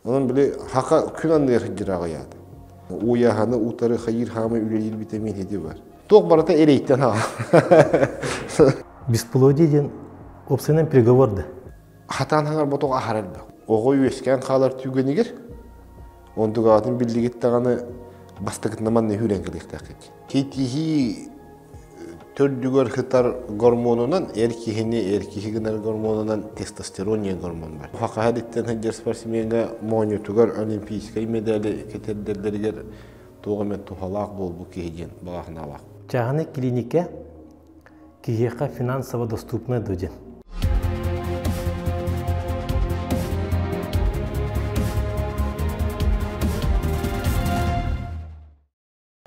Онон били хака күн анныгар сылдьар аҕыйаата. Уйаһаны утары хайыыр хаамай үлэлиир витамин ити бар. Туох барыта эрэйтэн аҕа. Бесплодие диэн уопсайынан приговор да. Хатаан хаҥар ботох аһар элбэх. Оҕо үөскээн хаалар түгэнигэр онтугаатын биллигит даҕаны бастакытынан манна үүрэн кэлиэхтээххит. Китиһии төрдүгэр сытар гормонунан эр киһини эр киһи гынар гормонунан тестостерон диэн гормон бар. Хахаһа диттэн сылдьар спортсмеҥҥа моонньутугар олимпийскай медали кэтэрдэллэригэр туох эмэ туһалаах буолбут киһи диэн баҕа санаалаах. Чааһынай клиникэ киһиэхэ финансово доступная дуо диэн.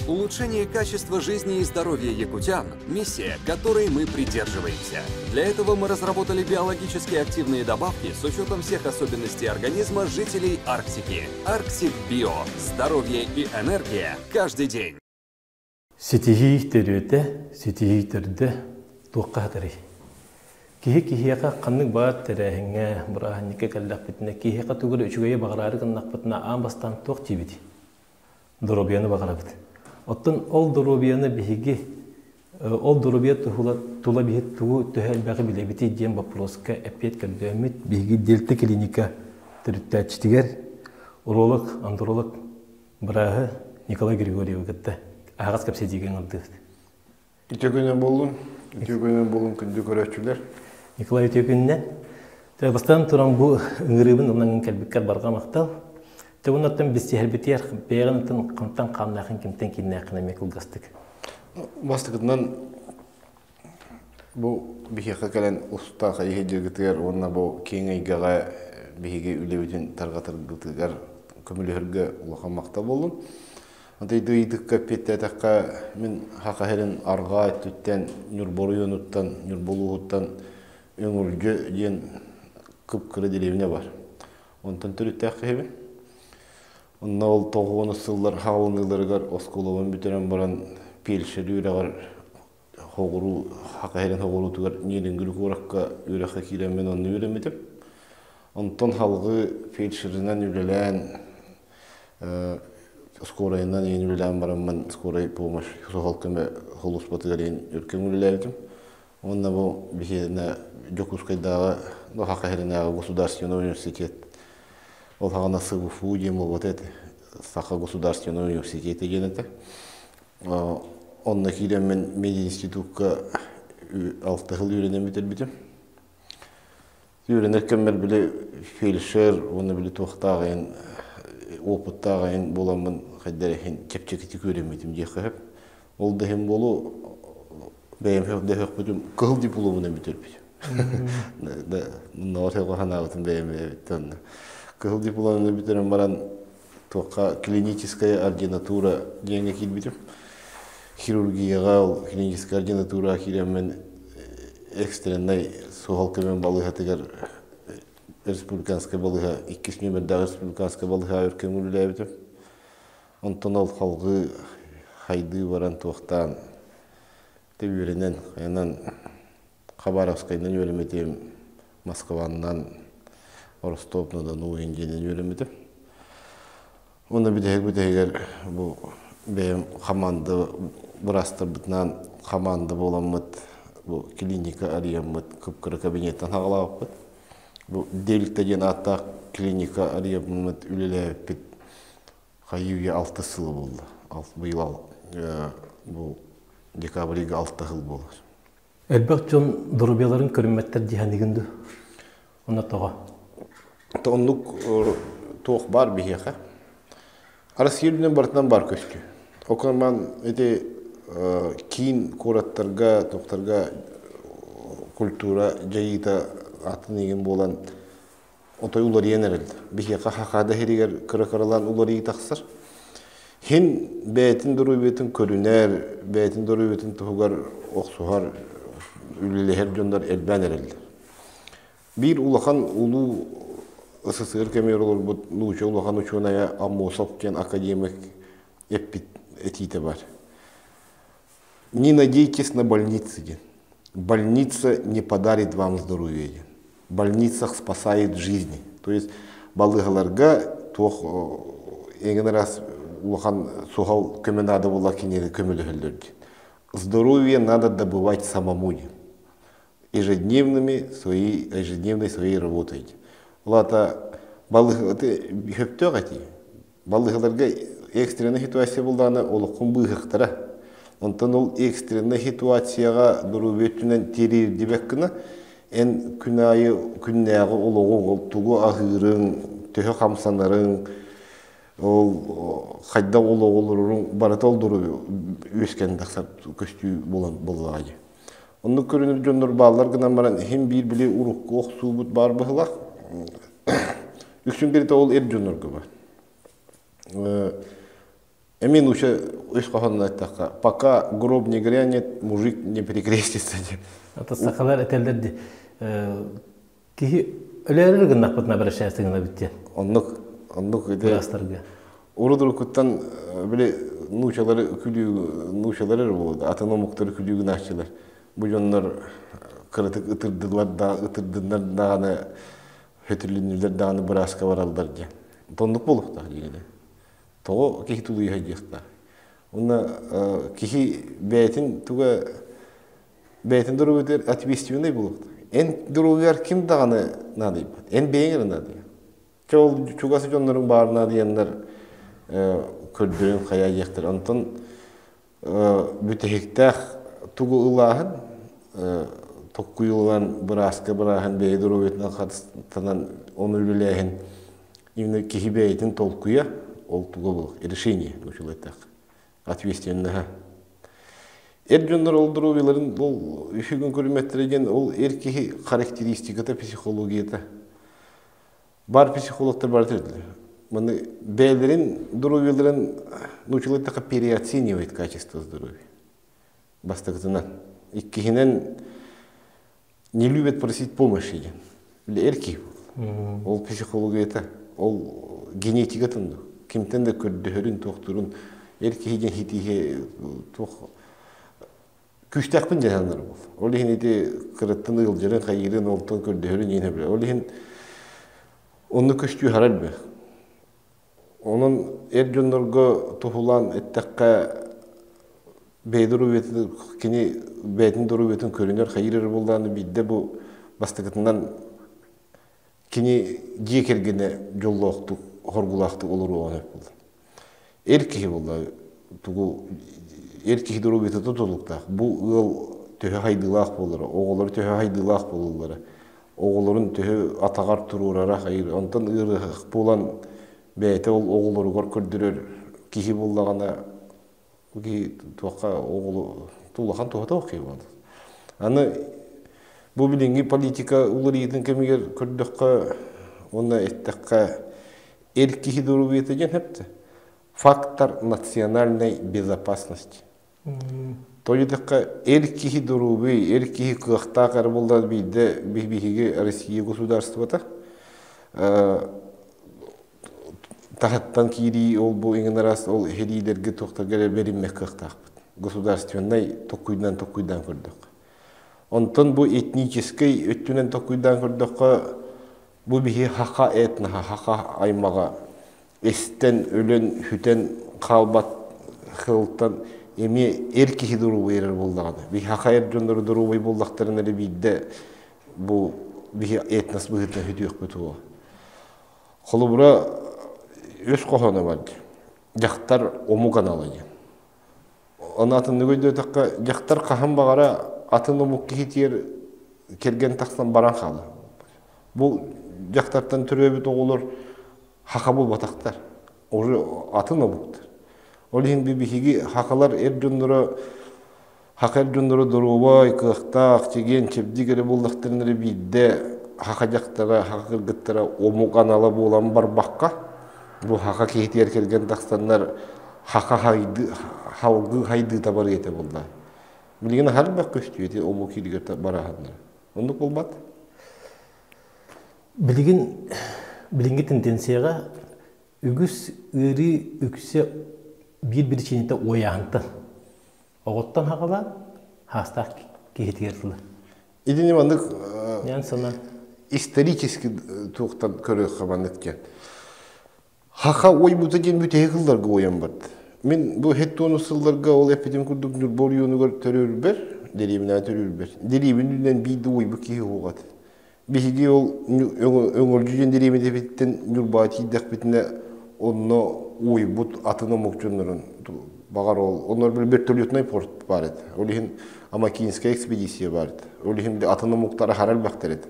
Улучшение качества жизни и здоровья якутян – миссия, которой мы придерживаемся. Для этого мы разработали биологически активные добавки с учетом всех особенностей организма жителей Арктики. Арктик Био. Здоровье и энергия каждый день. Ситиһии төрүөтэ, ситиһии төрдө туохха хатарый? Киһи киһиэхэ ханнык баар тэрээһиҥҥэ, бырааһынньыкка кэллэхпитинэ, киһиэхэ тугу эрэ үчүгэйи баҕараары гыннахпытына аан бастаан туох диибитий? Доруобуйаны баҕарабыт. Оттон ол доруобуйаны биһиги ол доруобуйа туһула тула биһи тугу төһө элбэҕи билэбитий диэн боппуруоска эппиэт көрдөөммүт биһиги Дельта клиника төрүттээччитигэр уролог, андролог бырааһы Николай Григорьевы кытта аһаҕас кэпсэтиигэ ыҥырдыбыт. Үтүө күнүнэн буоллун, үтүө күнүнэн буоллун күндү көрөөччүлэр. Николай үтүө күнүнэн. Бастаан туран бу ыҥырыыбын ылынан кэлбиккэр барҕа махтал. Те оннуттан билсиһэрбитигэр бэйэҕин хантан хааннаахын кимтэн кииннээххин эмиэ кылгастык. Бастакытынан бу биһиэхэ кэлэн уста хайыһы дьаргытыгар уонна бу киэҥ эйгэҕэ биһиги үлэбитин тарҕатаргытыгар көмөлөһөргө улахан махтал буоллун. Антыйды ыйытыкка эппиэттээтэххэ, мин Саха сирин арҕаа өттүттэн, Ньурба оройуонуттан, Ньурба улууһуттан Өҥүрдьү диэн кып-кыра дэриэбинэ бар. Онтон төрүттээх киһибин. Онно ол тоҕуонус сыллар хаалыныыларыгар оскуолабын бүтэрэн баран фельдшер үөрэҕэр хоҕуруу Саха сирин хоҕуруутугар Ньирингүл куоракка үөрэххэ киирэммин онно үөрэммитим. Онтон салгыы фельдшеринэн үлэлээн скорайынан иин үлэлээн бараммын скорай помощь суһал көмө сулууспатыгар иин өр үлэлээбитим. Уонна бу биһиэнэ Дьокуускайдааҕы Саха сиринээҕи государственный университет ол саҕана СВФУ диэн буолбата этэ. Саха государственный университета диэн этэ. Онно киирэммин мединститукка алта сыл үөрэнэн бүтэрбитим. Үөрэнэр кэммэр били фельдшер уонна били туохтаах айан опыттаах айан буоламмын хайдах эрэ иһин чэпчэкитик үөрэммитим диэххэ сөп. Ол да иһин буолуо бэйэм да өһөхпүтүм кыһыл дипломунан бүтэрбитим. Ноҕор санаабытым бэйэм бэйэбиттэн. Кыһыл дипломунан бүтэрэн баран туохха клиническая ординатура диэҥҥэ киирбитим. Хирургияҕа ол клиническая ординатураҕа киирэммин экстреннай суһал көмө балыыһатыгар республиканскай балыыһа иккис нүөмэрдээх республиканскай балыыһаҕа өр кэмҥэ үлэлээбитим. Онтон ол салгыы хайдыы баран туохтаан үөрэнэн хайанан Хабаровскайынан үөрэммитим, Москваннан, Ростов-на-Дону диэнинэн үөрэммитим. Уонна бүтэһик бүтэһигэр бу бэйэм хамаанда быраастарбытынаан хамаанда буоламмыт бу клиника арыйаммыт кып-кыра кабинеттан хаҕалаабыппыт. Бу Дельта диэн ааттаах клиника арыйаммыт үлэлээбиппит хайыы-үйэ алта сыла буолла. Быйыл бу декабрь ыйга алта сыл буолар. Элбэх дьон доруобуйаларын көрүммэттэр дии саныыгын дуу? Онно тоҕо? Оннук туох баар биһиэхэ. Россия үрдүнэн барытынан баар көстүү. Окурман ити киин куораттарга, туохтарга культура дьайыыта атын игин буолан отой уларыйан эрэллэр. Биһиэхэ Хахада иһигэр кыра-кыралаан уларыйыы тахсар. Хин бэйэтин доруобуйатын көрүнэр, бэйэтин доруобуйатын туһугар охсуһар, үлэлэһэр дьоннор элбээн эрэллэр. Биир улахан улуу СССР кэмигэр олорбут нууча улахан учуонайа Аммосов диэн академик эппит этиитэ бар. Не надейтесь на больницы диэн. Больница не подарит вам здоровье диэн. Больницах спасает жизни. То есть балыыһаларга туох эҥин араас улахан суһал көмө наада буолла киниэхэ көмөлөһөллөр диэн. Здоровье надо добывать самому диэн. Ежедневными своей, ежедневной своей работой. Ол аата балыыһа хөптөөх этии. Балыыһаларга экстренная ситуация булдаҕына олоххун быыһыахтара. Онтон ол экстренная ситуацияҕа доруобуйа өттүнэн тириэрдибэт гына эн күн аайы күннээҕи олоҕуҥ, ол тугу аһыырыҥ, төһө хамсанарыҥ, ол хайдах олоҕу олороруҥ барыта ол доруобуйа үөскээн тахсар көстүү буолан буоллаҕа дии. Оннук көрүнэр дьоннор бааллар гынан баран иһин биир били урукку охсуубут баар быһылах. Үксүн кэритэ ол эр дьоннорго бар. Эмин уча үс хоһоонун эттэххэ, пока гроб не грянет, мужик не перекрестится диэн. Ата сахалар этэллэр ди киһи өлөөрөр гыннахпытына обращаться гынабыт диэн. Оннук, оннук быраастарга. Урут уруккуттан били нуучалары күлүү нуучалары эрэ буолуо атын омуктары күлүү гынааччылар. Бу дьоннор кыратык ытырдылар да ытырдыннар даҕаны хөтүлүннүлэр даҕаны бырааска бараллар диэн. Оннук буолуохтаах диигинэ. Тоҕо киһи тулуйа диэхтээх. Уонна киһи бэйэтин туга бэйэтин доруобуйатыгар ответственный буолуохтаах. Эн доруобуйар ким даҕаны наадыйбат. Эн бэйэҥ эрэ наадыйар. Чэ ол чугас дьонноруҥ баар наадыйаннар көрдөрүн хайаа диэхтэр. Онтон бүтэһиктээх тугу ылааһын токкуйуллан бырааска бырааһын бэйэ доруобуйатынан харыстанан ону үлэлээһин именно киһи бэйэтин толкуйа ол туга буолуох решение учулайтах ответственноһа эр дьоннор ол доруобуйаларын ол үһүгүн көрүмэттэрэ диэн ол эр киһи характеристиката психологията Бар психологтар барыта этилэр. Маны бэйэлэрин здоровьеларын научилар така переоценивает качество здоровья. Бастакытынан. Иккиһинэн не любят просить помощи диэн. Били эр киһи буолла. Ол психологията, ол генетикатын да, кимтэн да көрдөһөрүн, туохтурун эр киһи диэн хитииһи туох күүстээхпин дьэ сананар буол. Ол иһин ити кыраттан ыалдьарын, хайыырын, олтон көрдөһөрүн иһин билэр. Ол иһин онно көстүү харар элбэх. Онон эр дьоннорго туһулаан эттэххэ бэйэ доруобуйатын кини бэйэтин доруобуйатын көрүнэр хайыыр эрэ буоллаҕына биирдэ бу бастакытынан кини дьиэ кэргэнэ дьоллоохтук, хоргулаахтык олоруоҕун сөп буолла. Эр киһи буолла тугу эр киһи доруобуйата тутулуктаах. Бу ыал төһө хайдыылаах буолара, оҕолоро төһө хайдыылаах буолаллара, оҕолорун төһө атаҕар туруорара хайыыр. Онтон ыарыһах буолан бэйэтэ ол оҕолоругар көрдөрөр киһи буоллаҕына киһи туохха оҕолу улахан туһата суох киһи буолар. Аны бу билиҥҥи политика уларыйыытын кэмигэр көрдөххө уонна эттэххэ эр киһи доруобуйата диэн сөптө фактор национальной безопасности. Тоҕо диэтэххэ эр киһи доруобуй, эр киһи кыахтаах эрэ буоллар биирдэ биһиги Россия государствота таһыттан киирии ол бу иҥин араас ол иһириилэргэ туохтарга эрэ бэриммэт кыахтаахпыт. Государственнай токкуйдан токкуйдаан көрдөххө. Онтон бу этническэй өттүнэн токкуйдаан көрдөххө, бу биһи хаха этноһа, хаха аймаҕа эстэн, өлөн, сүтэн хаалбат сылтан эмиэ эр киһи доруобуйа эрэр буоллаҕына, биһи хаха эр дьоннору доруобуй буоллахтарына эрэ биирдэ бу биһи этнос быһыытынан сүтүөхпүт уо. Холобура, өс хоһооно бар дии. Дьахтар омук анала диэн. Оны атыннык өйдөөтөххө, дьахтар хаһан баҕара атын омук киһитигэр кэргэн тахсан баран хаалар. Бу дьахтартан төрөөбүт оҕолор хаха буолбатахтар. Уже атын омуктар. Ол иһин биһиги хахалар эр дьонноро Хака эр дьонноро доруобай, кыахтаах, чэгиэн, чэбдик эрэ буоллахтарына эрэ биирдэ хака дьахтара, хака кыргыттара омук анала буолан барбакка, бу хака киһитигэр кэргэн тахсаннар хака хайды, халгыы хайдыыта барыа этэ буолла. Билигин аһар элбэх көстүү ити омук кииригэр бараһаннар. Оннук буолбат. Билигин билиҥҥи тенденцияҕа үгүс ыарыы үксэ биир биричиинэтэ уойааһынтан. Оҕоттон хаҕалаан хаастаах киһитигэр тылы. Итини маннык Нян сана исторически туохтан көрүөххэ маннык диэн. Хаха уойбута диэн бүтэһик ылларга уойан барда. Мин бу хеттуону сылларга ол эппитим курдук Ньурба оройуонугар төрүүрбэр, дэриэбинэҕэ төрүүрбэр, дэриэбин үрдүнэн биир да уойбут киһи суох этэ. Биһиги ол Өҥөлдьү диэн дэриэбинэбититтэн Ньурбаҕа тиийдэхпитинэ, онно уойбут атын омук дьоннорун баҕар ол онно вертолетнай порт баар этэ. Ол иһин Амакинская экспедиция баар этэ. Ол иһин атын омуктар аһара элбэхтэр этэ.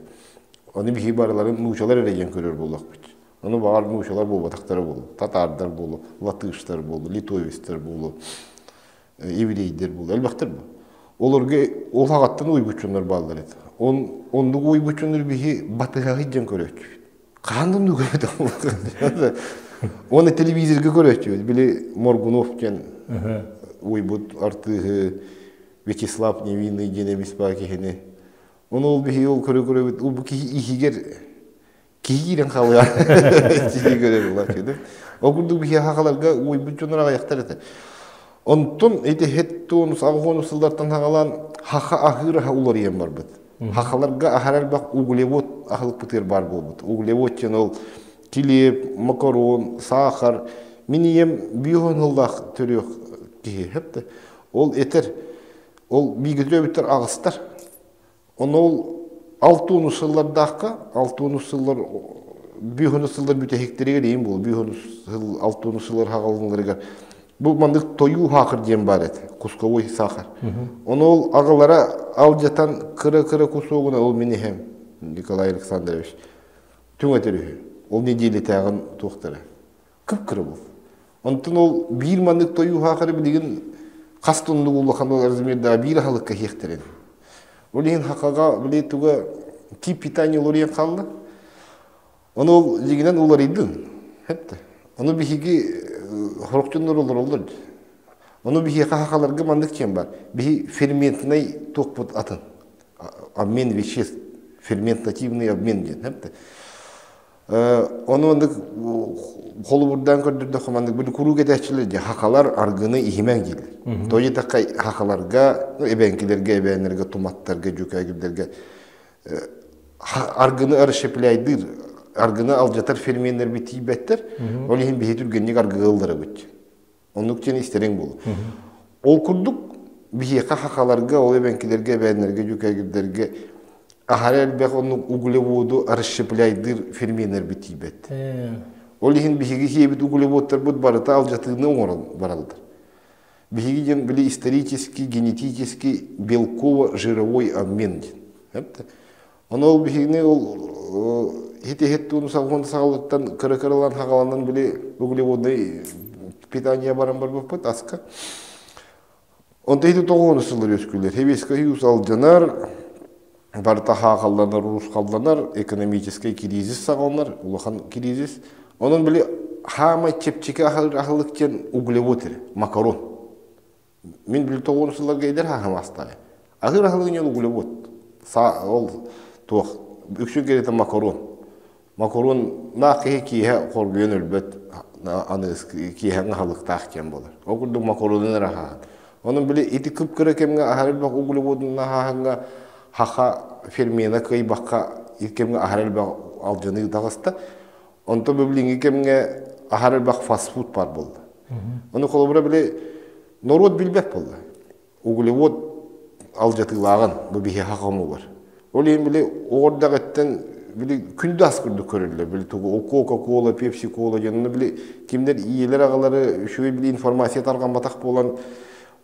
Ону биһиги барыларын нуучалар эрэ диэн көрөр буоллахпыт. Ону баҕар нуучалар буолбатахтара буолуо, татаардар буолуо, латыштар буолуо, литовецтэр буолуо, еврейдэр буолуо, элбэхтэр буолуо. Олорго ол аҕаттан уйбут дьоннор бааллар этэ. Он оннук уйбут дьоннор биһи батыһаһый диэн көрөөччүбүт. Хаһан да оннук көрбөтөх. Уонна телевизорга көрөөччүбүт. Били Моргунов диэн уйбут артыыһы Вячеслав Невинный диэн эмис баа киһини. Ону ол биһи ол көрө-көрөбүт, ол бу киһи иһигэр киһи киирэн хаалыа киһи көрөр улаатыды. Ол курдук биһи хахаларга уойбут дьоннор аҕыйахтар этэ. Онтон ити хеттуон саҕахуону сыллартан хагалаан хаха аһыыр аһа уларыйан барбыт. Хахаларга аһар элбэх углевод аһылыкпытыгар баар буолбут. Углевод диэн ол килиэп, макарон, саахар. Мин ийэм биоһон сыллаах төрүөх киһи хэпте. Ол этэр, ол биигэ төрөөбүттэр аҕыстар. Ону ол алтуону сыллардаахха, алтуону сыллар бүүһүнү сыллар бүтэһиктэригэр иин буол, бүүһүнү сыл алтуону сыллар хаҕалынларыгар бу маннык тойуу хаахыр диэн баар этэ, кусковой сахар. Ону ол аҕалара алдьатан кыра-кыра кусуогуна ол мин иһэм Николай Александрович түҥэтэр үһү. Ол нэдиэлэтээҕин туохтара. Кып-кыра буол. Онтон ол биир маннык тойуу хаахары билигин хас тоннук улахан размердаах биир аһылыкка иһиэхтэрин. Ол иһин хахаға били туга тип питания уларыйан хаалла. Ону ол дьиҥинэн уларыйдын. Хепте. Ону биһиги хорох дьоннор олороллор. Ону биһиэхэ хахаларга маннык диэн бар. Биһи ферментный туохпут атын. Обмен веществ, ферментативный обмен диэн. Хепте. Ону оннук холобурдаан көрдөрдөххө маннык били куруук этээччилэр дии хахалар аргыны иһимэҥ дииллэр. Тоҕо диэтэххэ хахаларга, эбэҥкилэргэ, эбээннэргэ, туматтарга, дьүкээгирдэргэ аргыны расщепляйдыыр, аргыны алдьатар ферменнэрбит тиийбэттэр. Ол иһин биһи түргэнник аргыга ылларабыт. Оннук диэн истэриҥ буолуо. Ол курдук биһиэхэ хахаларга, ол эбэҥкилэргэ, эбээннэргэ, дьүкээгирдэргэ аһара элбэх оннук углеводу расщепляйдыыр ферменнэрбит тиийбэт. Ол иһин биһиги сиэбит углеводтарбыт барыта алдьатыыны оҥорон бараллар. Биһиги диэн били исторический, генетический белково-жировой обмен диэн. Ону ол биһигини ол хит-хит туун салгын саҕалыттан кыра-кыралаан хагаланан били углеводный питание баран барбыппыт аска. Онто ити тоҕуону сыллар үөскүүлэр. Хевеска хьюз алдьанар, барыта хаахалланар, урусхалланар, экономическай кризис саҕаланар, улахан кризис. Онон били хаамай чэпчэки аһылык диэн углевод эрэ, макарон. Мин били тоҕуон сылларга эдэр хаһым астаҕа. Аһыыр аһылыгын углевод. Ол туох үксүн кэриэтэ макарон. Макарон наах киһи киэһэ хоргуйан өлбөт аны киэһэҥ аһылыктаах диэн буолар. Ол курдук макаронун эрэ аһаан. Онон били ити кып-кыра кэмҥэ аһар элбэх углеводун аһааһыҥҥа хаха фермена кыайбакка ити кэмҥэ аһар элбэх алдьаныы таҕыста. Онтон билиҥҥи кэмҥэ аһар элбэх фастфуд баар буолла. Ону холобура били норуот билбэт буолла. Углевод алдьатыылааҕын бу биһиэхэ хомулар. Ол иһин били оҕордоҕыттан били күндү ас курдук көрүллэр. Били тугу Кока-кола, Пепси-кола диэн ону били кимнэр ийэлэр аҕалары үчүгэй били информация тарҕамматах буолан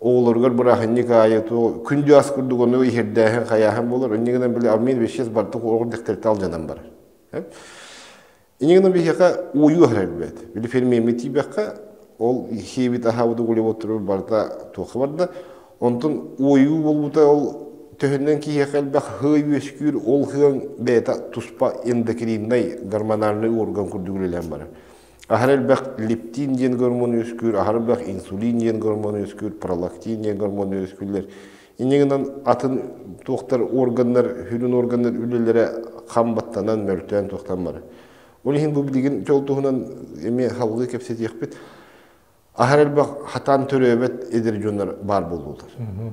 оҕолоругар бырааһынньык аайы то күндү ас курдук ону иһэрдээһин хайааһын буолар. Инньэ гынан били обмен веществ барыта оҕор дэхтэртэ алдьанан барар. Инньэ гынан биһиэхэ уойуу аһара элбэт. Били фермеммит тиийбэххэ, ол сиэбит аһаабыт углеводтары барыта туохха барда. Онтон уойуу буолбута ол төһөннөн киһиэхэ элбэх хыа үөскүүр, ол хыаҥ бэйэтэ туспа эндокриннай гормональнай орган курдук үлэлээн барар. Аһара элбэх лептин диэн гормон үөскүүр, аһара элбэх инсулин диэн гормон үөскүүр, пролактин диэн гормон үөскүүллэр. Инньэ гынан атын туохтар органнар, сүрүн органнар үлэлэрэ хам баттанан, мөлтөөн туохтан барар. Ол иһин бу билигин дьол туһунан эмиэ салгыы кэпсэтиэхпит. Аһар элбэх хатаан төрөөбөт эдэр дьоннор баар буоллулар.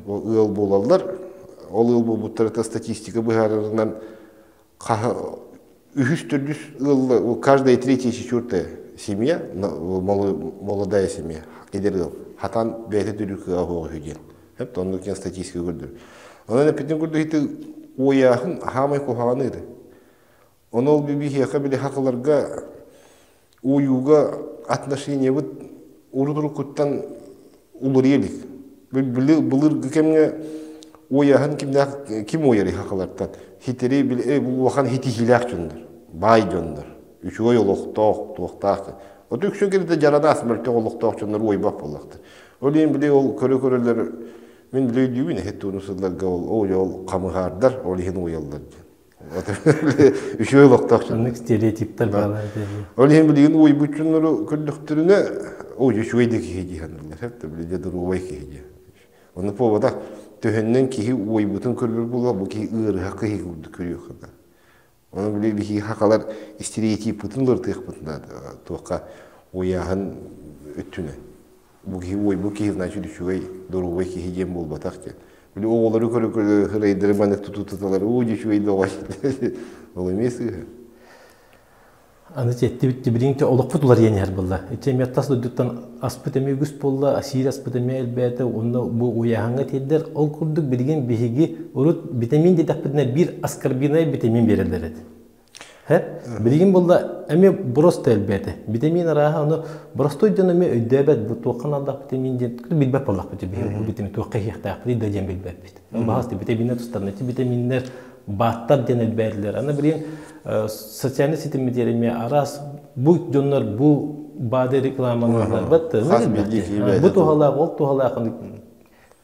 Ол ыал буолаллар. Ол ыал буолбуттарыта статистика быһаарарынан үһүс төрдүс ыалла каждая третья четвертая. Семья, молодая семья, эдэр ыал, хатан бэйэтэ төрүүр кыаҕа суох үһү диэн. Хэп оннук диэн статистика көрдөрөр. Онон эппитин курдук ити уойааһын хаамай куһаҕаны ыты. Ону ол биһиэхэ били хакыларга уйууга отношениебыт урут-уруккуттан уларыйа илик. Былыргы кэмҥэ уойаһын кимнээх ким уойарый хакылартан хитери улахан хитиһиилээх дьоннор, баай дьоннор, үчүгэй олохтоох, туохтаах. От үксүн кэлитэ дьаранаас мөлтөх олохтоох дьоннор уойбат буоллахтар. Ол иһин били ол көрө-көрөлөр мин били өйдүүбүн эһит тууну сылларга ол ол хамыһаардар ол иһин уойаллар диэн. Үчүгэй олохтоох дьон. Оннук стереотиптар баалар Ол иһин билигин уойбут дьоннору көрдөхтөрүнэ, ой, үчүгэй да киһи дии саныыллар. Хэп били дьэ доруобай киһи дии. Ону повода төһөннөн киһи уойбутун көрөр буолла, бу киһи ыарыһах киһи курдук көрүөх Ону били биһиги хакалар стереотиппытын уларытыахпыт наада туохха уйааһын өттүнэн. Бу киһи уойбут киһи значит үчүгэй доруобай киһи диэн буолбатах диэн. Били оҕолору көрө-көрө хырайдары маннык тутутуталар уу үчүгэй да оҕо ол эмиэ сыыһа. Аны эттибит билигин олохпут уларыйан иһэр буолла. Ити эмиэ тас дойдуттан аспыт эмиэ үгүс буолла, сиир аспыт эмиэ элбээтэ, уонна бу уйааһыҥҥа тиэрдэр. Ол курдук билигин биһиги урут витамин диэтэхпитинэ биир аскорбиновай витамин биэрэллэр этэ. Билигин буолла эмиэ просто элбээтэ. Витамин арааһа ону боростуой дьон эмиэ өйдөөбөт бу туохха наалдаах витамин диэн билбэт буоллахпыт биһиги бу витамин туохха иһиэхтээхпитий да диэн билбэппит. Баҕас витаминнэр тустарына ити витаминнэр бааттар диэн элбээтилэр. Аны билигин социальнай ситиммитигэр эмиэ араас бу дьоннор бу баады рекламалыыллар бат бу туһалаах ол туһалаах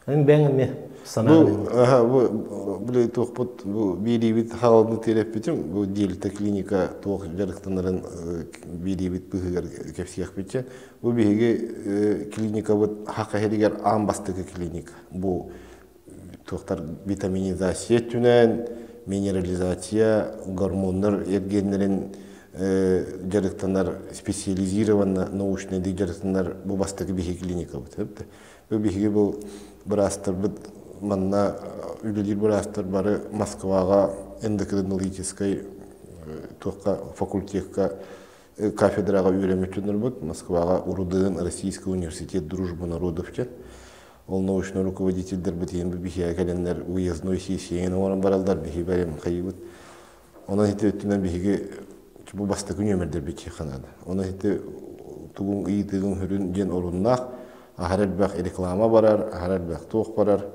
эн бэйэҥ эмиэ санаа бу били туохпут бу биэриибит хаалны тиэрэппитим бу дельта клиника туох дьарыктанарын биэриибит быһыгар кэпсиэхпитчэ бу биһиги клиникабыт хака иһигэр аан бастакы клиника бу туохтар витаминизация өттүнэн, минерализация, гормоннар эргиэннэрин дьарыктанар специализированно научный дьарыктанар бу бастакы биһиги клиникабыт. Бу биһиги бу быраастарбыт манна үлэлиир быраастар бары Москваҕа эндокринологическай туохха факультекка кафедраҕа үөрэммит дьоннорбут Москваҕа УРУДН Российский университет дружбы народов диэн Ол научнай руководительдэрбит иһин биһиэхэ кэлэннэр выездной сессияны оҥорон бараллар, биһи бэйэм хайыбыт. Онон ити өттүнэн биһиги бу бастакы нүөмэрдэрбит чиэхэ наада. Онон ити тугуҥ ыйытыгын сүрүн диэн оруннаах, аһара элбэх реклама барар, аһара элбэх туох барар.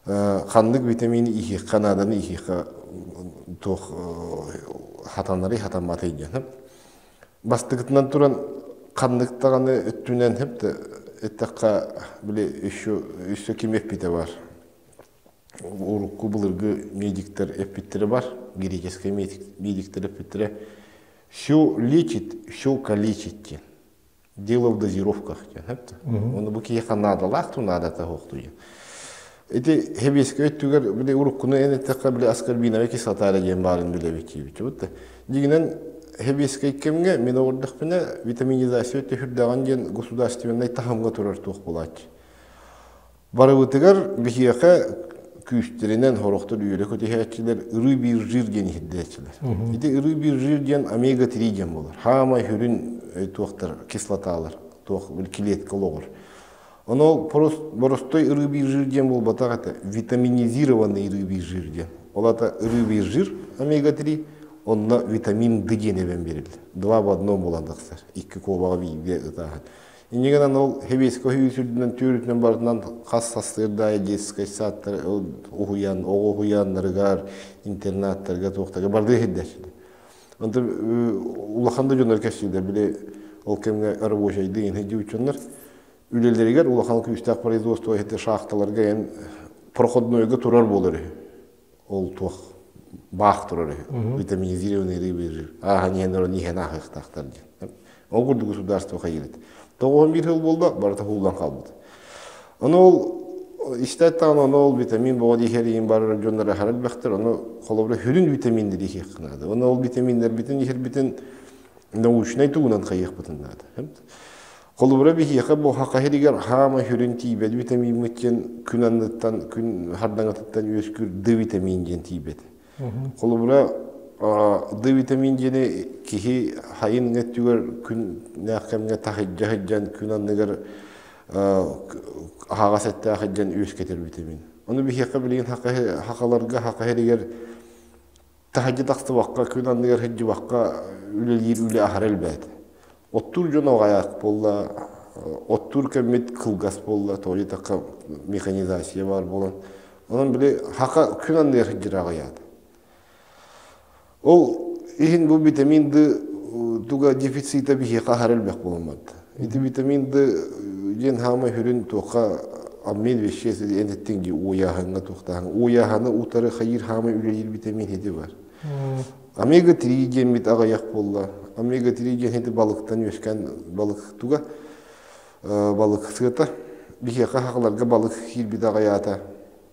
Ханнык витамини иһиэххэ нааданы иһиэххэ туох хатанарый хатамматый диэн. Бастакытынан туран ханнык даҕаны өттүнэн эттэххэ били еще өссө ким эппитэ бар урукку былыргы медиктэр эппиттэрэ бар греческэй медиктэр эппиттэрэ все лечит все калечит диэн дело в дозировках диэн ону бу киһиэхэ наадалаах ту наадата суохту диэн ити хэбиэскэ өттүгэр били уруккуну эн эттэххэ били аскорбиновай кислота эрэ диэн баарын билэбит диэбит бутта Дьиҥинэн, сэбиэскэй кэмҥэ мин оҕордохпуна витаминизация өттө диэн государственнай таһымҥа турар туох буолааччы. Барыбытыгар биһиэхэ күүстэринэн сорохтор үөрэ көтүһээччилэр ырыы жир диэн иһирдээччилэр. Ити ырыы жир диэн омега-3 диэн буолар. Хаамай хүрүн туохтар кислоталар, туох клетка олоҕор. Ону боростой рыбий жир диэн буолбатах этэ, витаминизированный рыбий жир диэн. Ол ата рыбий жир омега-3, онно витамин Д диэн эбэн биэриллэр. Два в одном буолан тахсар. Икки куобаҕа бииргэ ытааһын. Инньэ гынан ол хэбиэскэ үс үрдүнэн түөрүтүнэн барытынан хас састыырдаайы детскай садтар уһуйаан, оҕо уһуйааннарыгар, интернаттарга туохтарга бардыы иһирдээччилэр. Онтон улахан да дьоннор кэпсииллэр, били ол кэмҥэ рабочайдыы иһин дьоннор үлэлэригэр улахан күүстээх производство иһитэ шахталарга эн проходнойга турар буолар үһү. Ол туох баах турар үһү. Витаминизированный рыбий жир. Ааһан иһэн орон иһэн ааһыахтаахтар диэн. Ол курдук государство хайыырыт. 91 сыл буолла, барыта хууллан хаалбыт. Ону ол истээт даҕаны ону ол витамин боҕо диэхэр иһин барар дьоннор аһара элбэхтэр. Ону холобура сүрүн витаминнэри иһиэххэ наада. Ону ол витаминнэрбитин иһэрбитин научнай тугунан хайыахпытын наада. Холобура биһиэхэ бу хаха иһигэр хаама сүрүн тиийбэт витамиммыт диэн күн анныттан, күн хардаҥатыттан үөскүүр Д витамин диэн тиийбэт. Холобура. Д витамин диэни киһи хайын өттүгэр күннээх кэмҥэ таһыйдьа сылдьан күн анныгар аһаҕас эттээх сылдьан үөскэтэр витамин. Ону биһиэхэ билигин хахаларга хаха иһигэр таһырдьа тахсыбакка, күн анныгар сылдьыбакка үлэлиир үлэ аһара элбээтэ. Оттуур дьон аҕыйах буолла, оттуур кэммит кылгас буолла, тоҕо диэтэххэ механизация баар буолан. Онон били хака күн анныгар сылдьар аҕыйаата. Ол иһин бу витамин Д туга дефицита биһиэхэ аһара элбэх буолан Ити витамин Д диэн хаамай сүрүн туохха обмен веществ диэн эттиҥ дии уойааһыҥҥа туохтааһын уойааһыны утары хайыыр хаамай үлэлиир витамин ити бар. Омега-3 диэммит аҕыйах буолла. Омега-3 диэн ити балыктан үөскээн балык туга балык сыата. Биһиэхэ хахаларга балык киирбит аҕыйаата.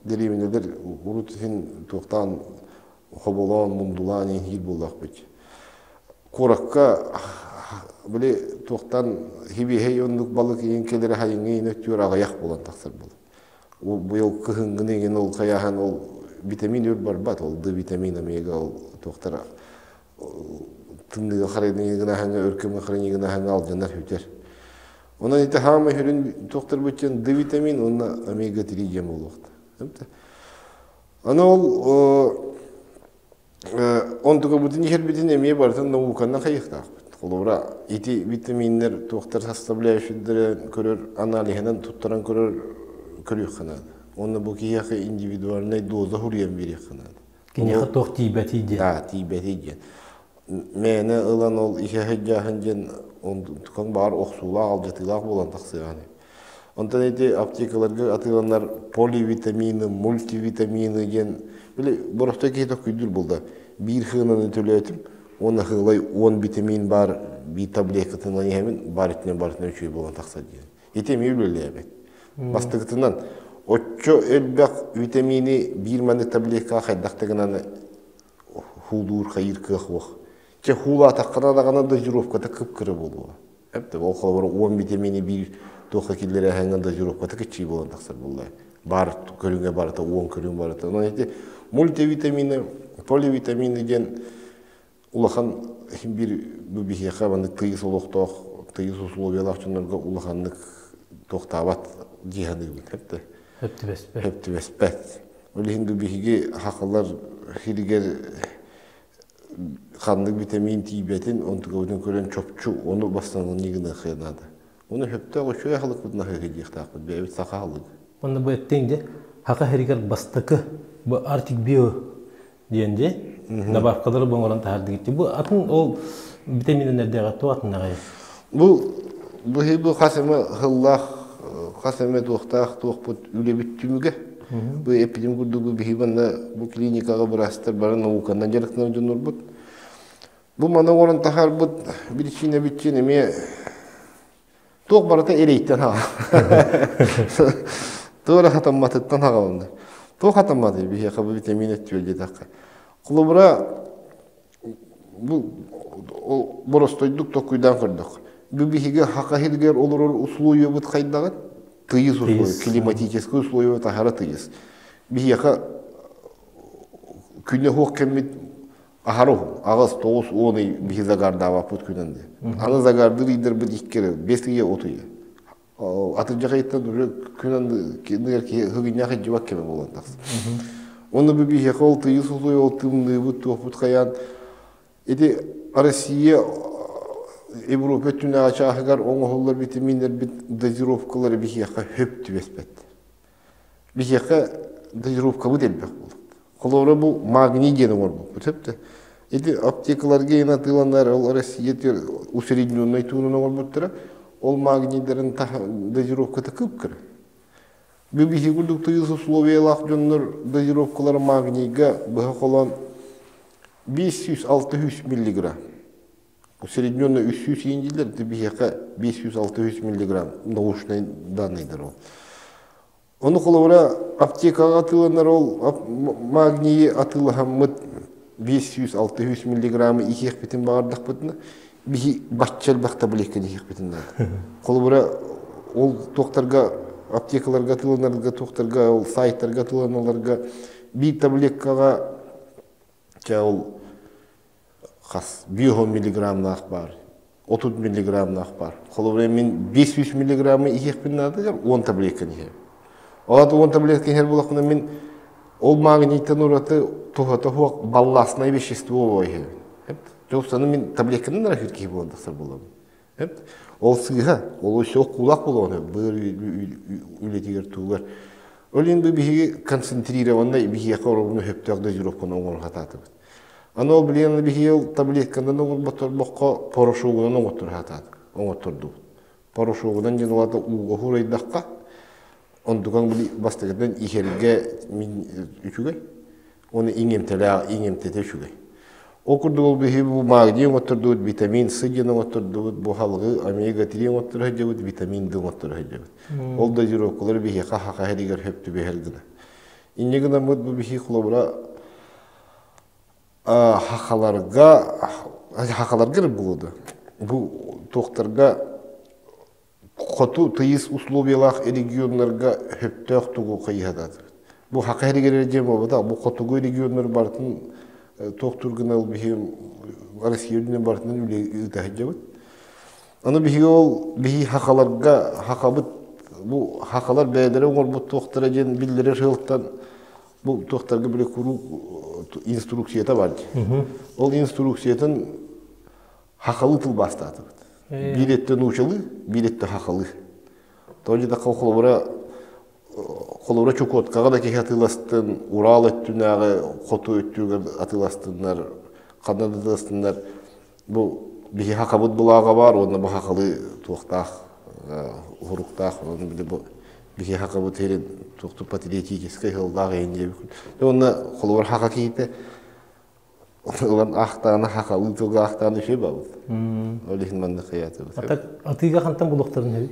Дэриэбинэлэр урут иһин туохтаан хоболоон, мундулаан иһиир буоллахпыт. Куоракка били туохтан хибиэһэй оннук балык иин кэлэрэ хайыҥҥа иин өттүгэр аҕыйах буолан тахсар буолар. Быйыл кыһыҥҥыны иҥин ол хайааһын ол витамин өр барбат, ол Д витамин омега ол туохтара тымныыга харайныгынаһаҥҥа өр кэмҥэ харайныгынаһаҥҥа алдьанар сүтэр. Онон ити хаамай сүрүн туохтарбыт диэн Д витамин уонна омега-3 диэн буолуохтаах. Аны ол онтукабытын иһэрбитин эмиэ барытын науканан хайыахтаахпыт. Холобура, ити витаминнэр туохтар составляющайдары көрөр аналиһынан туттаран көрөр көрүөххэ наада. Уонна бу киһиэхэ индивидуальнай доза суруйан биэриэххэ наада. Киниэхэ туох тиийбэтий диэн. Да, тиийбэтий диэн. Мээнэ ылан ол иһэ сылдьааһын диэн онтукаҥ баҕар охсуулаах, алдьатыылаах буолан тахсыаҕа Онтон ити аптекаларга атыыланар поливитамины, мультивитамины диэн били боростой киһи токкуйдуур буолда. Биир хыынаны төлөөтүм, уонна хыылай 10 витамин баар биир таблеткатынан иһэбин, баар итинэн барытынан үчүгэй буолан тахсар диэн. Ити эмиэ үлэлээбэт. Бастакытынан, оччо элбэх витамини биир маннык таблеткаҕа хайдах да гынан хуулуур хайыыр кыах суох. Чэ хуулаатаххына даҕаны дозировката кып-кыра буолуоҕа. Эптэ ол холобур 10 витамини биир туохха киллэрээһиҥҥэ дозировката киччии буолан тахсар буолла. Бар көрүҥэ барыта 10 көрүҥ барыта. Онон ити мультивитамины, поливитамины диэн улахан биир бу биһиэхэ маннык тыйыс олохтоох, тыйыс условиялаах дьоннорго улаханнык туохтаабат дии саныыбын. Эптэ. Хөп түбэспэт. Хөп түбэспэт. Ол иһин бу биһиги хахалар хиригэр ханнык витамин тиийбэтин онтукабытын көрөн чопчу ону бастаҥныы гыныахха наада. Ону сөптөөх үчүгэй аһылыкпытын аһыыһы диэхтаахпыт бэйэбит саха аһылыга. Онно бу эттиҥ дьэ хаха сиригэр бастакы бу Arctic Bio диэн дьэ добавкалары бу оҥорон таһаардыгыт. Бу атын ол витаминнэрдээҕи туох атыннаҕай? Бу бу хас эмэ сыллаах хас эмэ туохтаах туохпут үлэбит түмүгэ. Бу эпидем курдук биһи манна бу клиникаҕа быраастар бары науканан дьарыктанар дьоннорбут. Бу маны оҥорон таһаарбыт биричиинэбит диэн эмиэ туох барыта эрэйтэн хаҕа. Туора хатамматыттан хаҕаланна. Туох хатамматый биһиэхэ бу витамин өттүгэр диэтэххэ. Холобура бу боростойдук толкуйдаан көрдөх. Бу биһиги хака сиригэр олорор условиябыт хайдаҕын? Тыйыс условия, климатическай условия таһара тыйыс. Биһиэхэ күнэ суох кэммит аһара уһун. Аҕыс, тоҕус, уон ый биһи загардаабаппыт күнэн диye. Аны загардыр ыйдарбыт икки эрэ, бэс ыйа, от ыйа. Атырдьах ыйыттан уже күн анныгар киһи ыгынньах илдьибэт кэмэ буолан тахсар. Онно бу биһиэхэ ол тыйыс условия, ол тымныыбыт, туохпут хайаан ити Россия Европа өттүнээҕи чааһыгар оҥоһуллар витаминнэрбит дозировкалара биһиэхэ хөп түбэспэт. Биһиэхэ дозировкабыт элбэх буолар. Холобура бу магний диэн оҥорбуппут сөп Ити аптекаларга иһин атыыланар ол Россия усредненный туунун оҥорбуттара. Ол магнийдарын дозировката кып-кыра. Бу биһиги курдук тыйыс условиялаах дьоннор дозировкалара магнийга быһа холоон 500-600 миллиграмм. Усредненный 300 иин дииллэр, биһиэхэ 500-600 миллиграмм научный данныйдар ол. Ону холобура аптекаҕа атыыланар ол магнийы атыылаһаммыт 500-600 миллиграммы иһиэхпитин баҕардахпытына, биһи бачча элбэх таблетканы иһиэхпитин наада. Холобура ол туохтарга аптекаларга атыыланарга туохтарга ол сайтарга атыыланаларга биир таблеткаҕа чэ ол. Хас 5 миллиграммнаах баар, 30 миллиграммнаах баар. Холобура, мин 500 миллиграммы иһиэхпин наадыгар 10 таблетканы иһэбин. Ол аата 10 таблетка иһэр буоллахпына мин ол магнийтан ураты туһата суох балластное вещество иһэбин. Дьолсаны мин таблетканан эрэ киһи буолан тахсар буолабын. Ол сыыһа, ол өссө кулак буолуон быар үлэтигэр тугар. Ол иһин бу биһиги концентрированнай биһиэхэ оробуну сөптөөх дозировканы оҥоро сатаатыбыт. Аны ол билигин биһиги ол таблетканан оҥорботторбоххо порошогунан оҥотторо сатаатык, оҥоттордубут. Порошогунан диэн улаата ууга хуурайдахха, онтукаҥ били бастакытынан иһэргэ мин үчүгэй, Оны иҥэмтэлээх иҥэмтэтэ үчүгэй. Ол курдук ол биһи бу магний оҥоттордубут, витамин С диэн оҥоттордубут, бу халгы омега-3 оҥотторо сылдьабыт, витамин Д оҥотторо сылдьабыт. Ол дозировкалар биһиэхэ хаха иһэригэр сөп түбэһэр гына. Инньэ гынаммыт бу биһи холобура хахаларга хахаларга буолуо бу туохтарга хоту тыйыс условиялаах регионнарга сөптөөх тугу хайыһатаатыбыт. Бу хака эригэр диэн буолбатах, бу хотугу регионнар барытын туохтуур гына ол биһи Россия үрдүнэн барытынан үлэ ыыта сылдьабыт. Аны биһиги ол биһи хахаларга хахабыт бу хахалар бэйэлэрэ оҥорбут туохтара диэн биллэрэр сыалтан бу туохтарга били куруук инструкцията бар дии. Ол инструкциятын хахалы тылбаастаатыбыт. Биир өттө нуучалыы, биир өттө хахалы. Тоҕо диэтэххэ холобура холобура Чукоткаҕа да киһи атыыластын, Урал өттүнээҕи хоту өттүгэр атыыластыннар, ханна да атыыластыннар, бу биһи хахабыт былааҕа баар уонна бу хахалы туохтаах уһуруктаах уонна били бу биһи хахабыт иһин туохту патриотическай сыллаах иһин диэбит. Уонна холобура хаха киһитэ Ылан аахтаана хахалыы тылга аахтаана үчүгэй бабыт. Ол иһин маннык хайаатыбыт. Атыыга хантан булуохтарын үһү?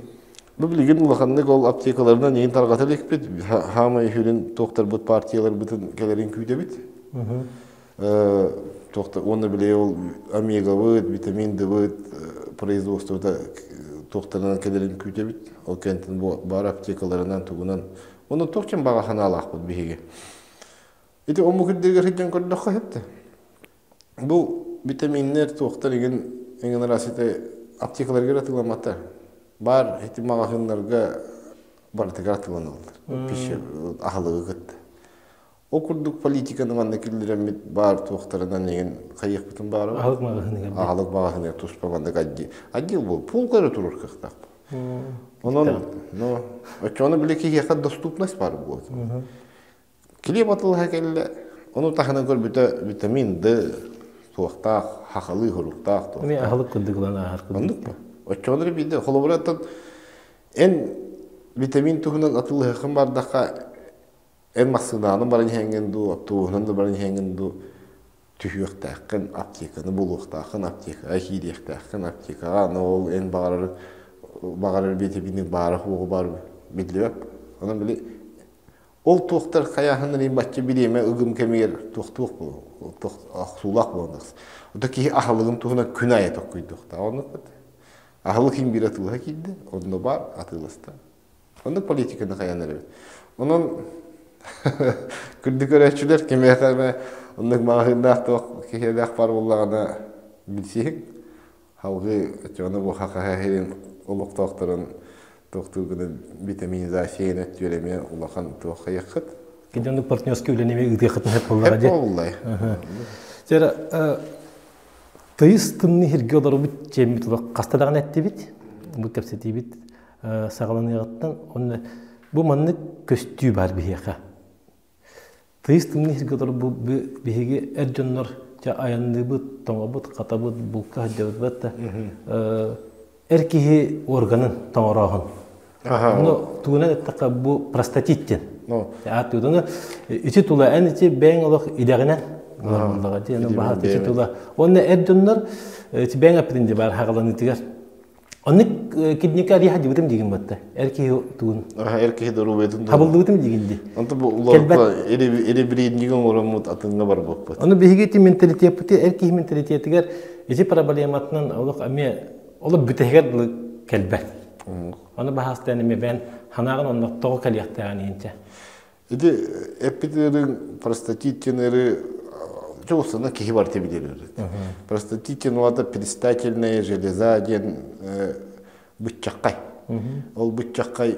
Бу билигин улаханнык ол аптекаларынан иин тарҕата иликпит. Хаамай үһүнүн туохтарбыт партияларбытын кэлэрин күүтэбит. Туохта уонна били ол омегабыт, витамин Д-быт производствота туохтарынан кэлэрин күүтэбит. Ол кэнтин баар аптекаларынан тугунан. Онон туох чем баҕа санаалаахпыт биһиги. Ити омук үрдүгэр сылдьан көрдөххө сөп да. Бу витаминнэр туохтар игин эҥин араас ити аптекаларыгар атыыламматтар. Баар ити маҕаһыыннарга барытыгар атыыланаллар. Пища аһылыгы кытта. Ол курдук политиканы манна киллэрэммит баар туохтарынан игин хайыахпытын баарабыт. Аһылык маҕаһыыныгар. Аһылык маҕаһыыныгар туспа маннык отдел. Отдел буол. Полка эрэ турар кыахтаах. Онон, ну, оччоҕуна били киһиэхэ доступность баар буолуо. Килиэп атылаһа кэллэ, ону таһынан көрбүтэ витамин Д туохтаах, хахалыы хоруктаах туохтаах. Эмиэ аһылык курдук ылан ааһар курдук. Оннук ба? Оччоҕуна биирдэ холобура эн витамин туһунан атылыһыаххын бардахха эн массыынаҕынан баран иһэҥҥин дуу, автобуһунан да баран иһэҥҥин дуу түһүөхтээххин, аптеканы булуохтааххын, аптекаҕа киириэхтээххин, аптекаҕа аны ол эн баҕарар баҕарар витамины баара суоҕа баар биллибэт. Онон били Ол туохтар хайааһыннарын бачча бириэмэ ыгым кэмигэр туохтуох охсуулаах буолан тахсар. Ото киһи аһылыгын туһунан күн аайы токкуйдуохтаах. Оннук Аһылык иһин биир атыылаһа киирдэ, онно баар атыыласта. Оннук политиканы хайан эрэбит. Онон күндү көрөөччүлэр кимиэхэ эмэ оннук маҕаһыыннаах туох киһилээх бар буоллаҕына билсиһиҥ. Халгыы оччоҕуна бу Хахаһа сирин олохтоохторун туохтуур гына витаминизация өттүгэр эмиэ улахан туох хайыаххыт. Кини оннук партнерский үлэни эмиэ ыытыаххытын сөп буоллаҕа дии. Буоллай. Сера тыйыс тымныы сиргэ олорбут дьиэммит олох хаста даҕаны эттибит. Бу кэпсэтиибит саҕаланыаҕыттан онно бу маннык көстүү баар биһиэхэ. Тыйыс тымныы сиргэ олорбут биһиги эр дьоннор дьэ айанныыбыт, тоҥобут, хатабыт, булка сылдьабыт да эр киһи органын тоҥорооһун. Ону тугунан эттэххэ бу простатит диэн. Ааттыытыны ити тула эн ити бэйэҥ олох идэҕинэн олорбуллаҕа дии, баһат ити тула. Уонна эр дьоннор ити бэйэҥ эппитин дии баар хаҕаланыытыгар Оннук кидника ариха дибитим дигин батта. Эр киһи тугун. Эр киһи доруобуйатын Хабыллыбытым дигин ди. Онто бу уларытта эребрендинг оҥороммут атыҥҥа барбыппыт. Ону биһиги ити менталитеппыт эр киһи менталитетигэр ити проблематынан олох эмиэ олох бүтэһигэр дылы кэлбэт. Ону баһаастаан эмиэ бэйэн ханаҕын онно тоҕо кэлиэхтээҕин иһинчэ. Ити эппит ыарыыҥ простатит диэн ыарыы. Чугасынан киһи барыта билэр. Простатит уота предстательная железа диэн быччаккай. Ол быччаккай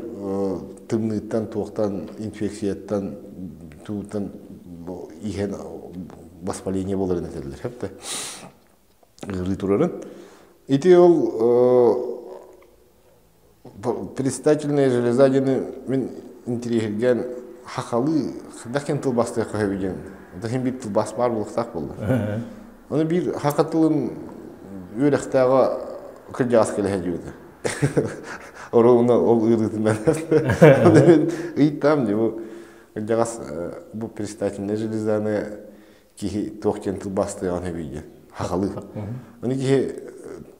тымныыттан, туохтан, инфекцияттан, туутан иһэн воспаление буоларын этэллэр. Хэпте. Ыарыы турарын. Ити ол Предстательная железа диэни мин интириэһиргээн хахалыы хайдах ким тылбаастыахха сөбүй диэн это иһин биир тылбаас баар буолуохтаах буолла. Ону биир хаха тылын үөрэхтээҕэ кырдьаҕас кэлэ сылдьыбыта. Оруобуна ол ыарыытынан. Ону мин ыйыттаам дии бу кырдьаҕас бу предстательная железаны киһи туох диэн тылбаастыаҕын сөбүй диэн хахалыы. Ону киһи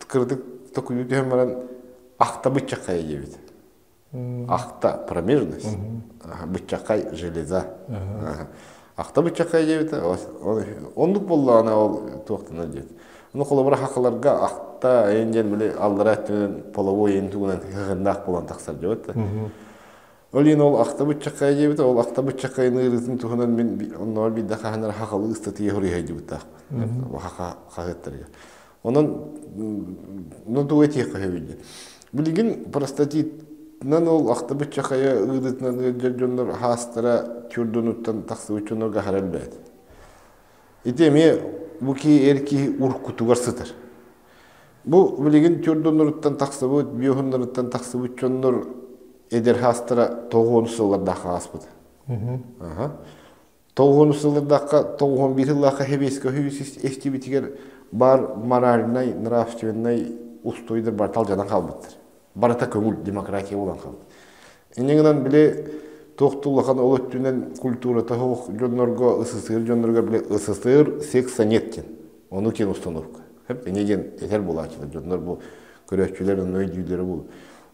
кыратык токуйуу түһэн баран ахта быччаххайа диэбит. Ахта промежность, быччаххай железа. Ахта быччаххай диэбит, оннук буоллаҕына ол туохтанар диэт. Ону холобура хахаларга ахта эйин диэн били аллара өттүнэн половой эйин тугунан хыһыннаах буолан тахсар диэбит. Ол иһин ол ахта быччаххай диэбитэ, ол ахта быччаххайын ыарыытын туһунан мин оннооҕор биирдэ хаһан эрэ хахалыы ыстатыйа суруйа сылдьыбыттаахпын. Хаха хаһыаттарыгар. Онон ну тугу этиэххэ сөбүй диэн. Билигин простатитынан ол ахта быччахайа ыарыытынан ыалдьар дьоннор хаастара чурдунуттан тахсыбыт дьоннорго аһара элбээтэ. Ити эмиэ бу киһи эр киһи уруккутугар сытар. Бу билигин чурдуннуруттан тахсыбыт, биоһуннарыттан тахсыбыт дьоннор эдэр хаастара тоҕуон сыллардаах ааспыт. Тоҕуон сыллардаахха, 91 сыллаахха хэбиэскэ үһүс эстибитигэр бар моральнай, нравственнай устуойдар барыта алдьанан хаалбыттар. Барыта көҥүл демократия буолан хаалбыт. Инньэ гынан били туох улахан ол өттүнэн культурата суох дьоннорго, СССР дьоннорго били СССР секса нет диэн. Ону киэн установка. Инньэ диэн этэр буолааччылар дьоннор бу көрөөччүлэр онно өйдүүллэрэ буолуо.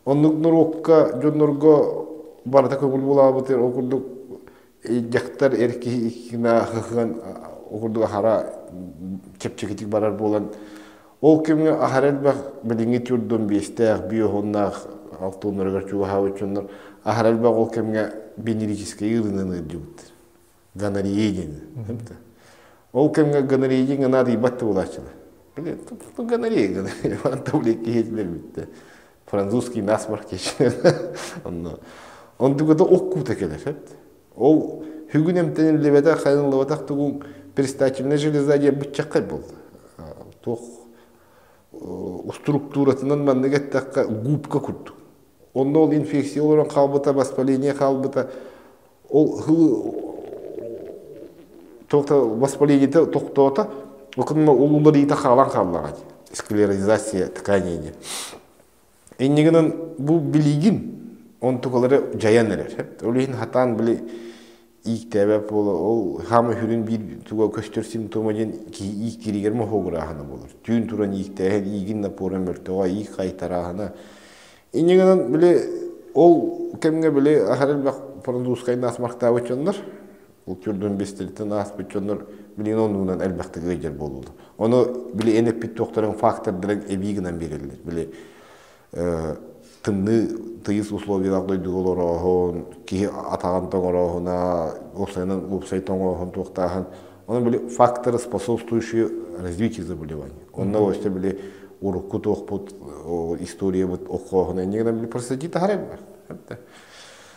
Оннук норуокка дьоннорго барыта көҥүл буолаабытыгар ол курдук дьахтар эр киһи иккина хыхыан ол курдук аһара чэпчэкитик барар буолан ол кэмҥэ аһара элбэх билиҥҥи тюрдон биэстээх биоһуннаах алтуоннарыгар чугаһаабыт дьоннор аһара элбэх ол кэмҥэ венерическэй ыарыынан ыалдьыбыттар гонорея диэн ол кэмҥэ гонорея диэн наадыйбат да буолааччылар гонорея гонорея таблетки иһэтилэр бүттэ французский насморк онно онтугата ох куута кэлэр ол бүгүн эмтэниллибэтэх хайыныллыбатах тугун предстательная железа диэн быччаккай буолла туох структуратынан маннык эттэххэ губка курдук онно ол инфекция олорон хаалбыта воспаление хаалбыта ол воспалениета тохтоото окунна ол уларыйыта хаалан хааллаҕа склерозация тканей диэн инньэ гынан бу билигин онтукалары дьайан эрэр ол иһин хатаан били ииктээбэт буола ол хаама сүрүн биир туга көстөр симптома диэн киһи ииктииригэр моһуогурааһына буолар түүн туран ииктээһин иигин напора мөлтөҕө иик хайтарааһына Инньэ гынан били ол кэмҥэ били аһара элбэх французскай насморктаабыт дьоннор, ол түрдүн бэстилиттэн ааспыт дьоннор билигин оннугунан элбэхтик ыалдьар буоллулар. Ону били эн эппит туохтарын фактордарын эбии гынан биэрэллэр. Били тымныы тыйыс условиялаах дойдуга олорооһун, киһи атаҕын тоҥорооһуна, уопсайынан уопсай тоҥооһун туохтааһын. Ону били факторы, способствующие развитию заболеваний. Онно өссө били урукку туохпут историябыт оккооһуна иннигинэн били простатит аһара бар.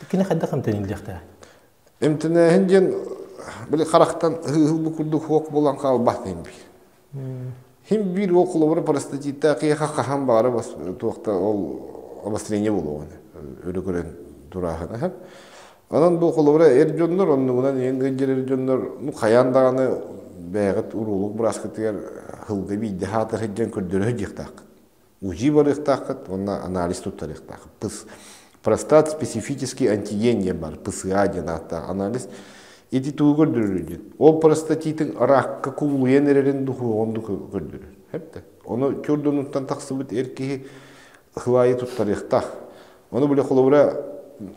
Кини хайдах эмтэниллиэхтээх? Эмтэнээһин диэн били харахтан ыһыл курдук хуок буолан хаалбат иһин биир. Хим биир ол холобура простатиттаах киһиэхэ хаһан баҕара туохта ол обострение буолуоҕун өрө көрөн турааһына. Онон бу холобура эр дьоннор оннугунан иһин ыалдьар эр дьоннор ну хайаан даҕаны бэйэҕит уруулук бырааскытыгар сылга биирдэ хаатар сылдьан көрдөрө сылдьыахтааххыт. УЗИ барыахтааххыт уонна анализ туттарыахтааххыт. ПС простат специфический антиген диэн бар, ПСА диэн ааттаах анализ. Ити тугу көрдөрөр диэн. Ол простатитын ракка кубулуйан эрэрин духуоҕун көрдөрөр. Хэптэ. Ону чурдунуттан тахсыбыт эр киһи хылайы туттарыахтаах. Ону били холобура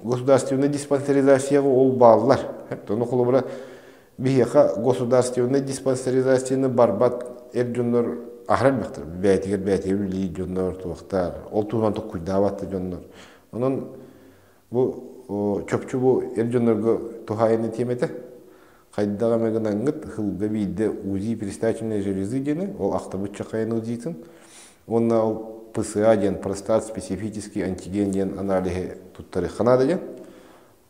государственная диспансеризацияҕа ол бааллар. Ону холобура биһиэхэ государственная диспансеризацияны барбат эр дьоннор аһара элбэхтэр. Бэйэтигэр бэйэтигэр үлэлиир дьоннор туохтар. Ол туһунан токкуйдаабат да дьоннор. Онон бу чопчу бу эр дьоннорго туһаайыны тиэмэтэ. Хайдах эмэ гынаҥҥыт сылга биирдэ УЗИ предстательной железы диэни, ол ахтабыт чахайын УЗИтын, уонна ол ПСА диэн простат специфический антиген диэн аналиһы туттарыахха наада диэн.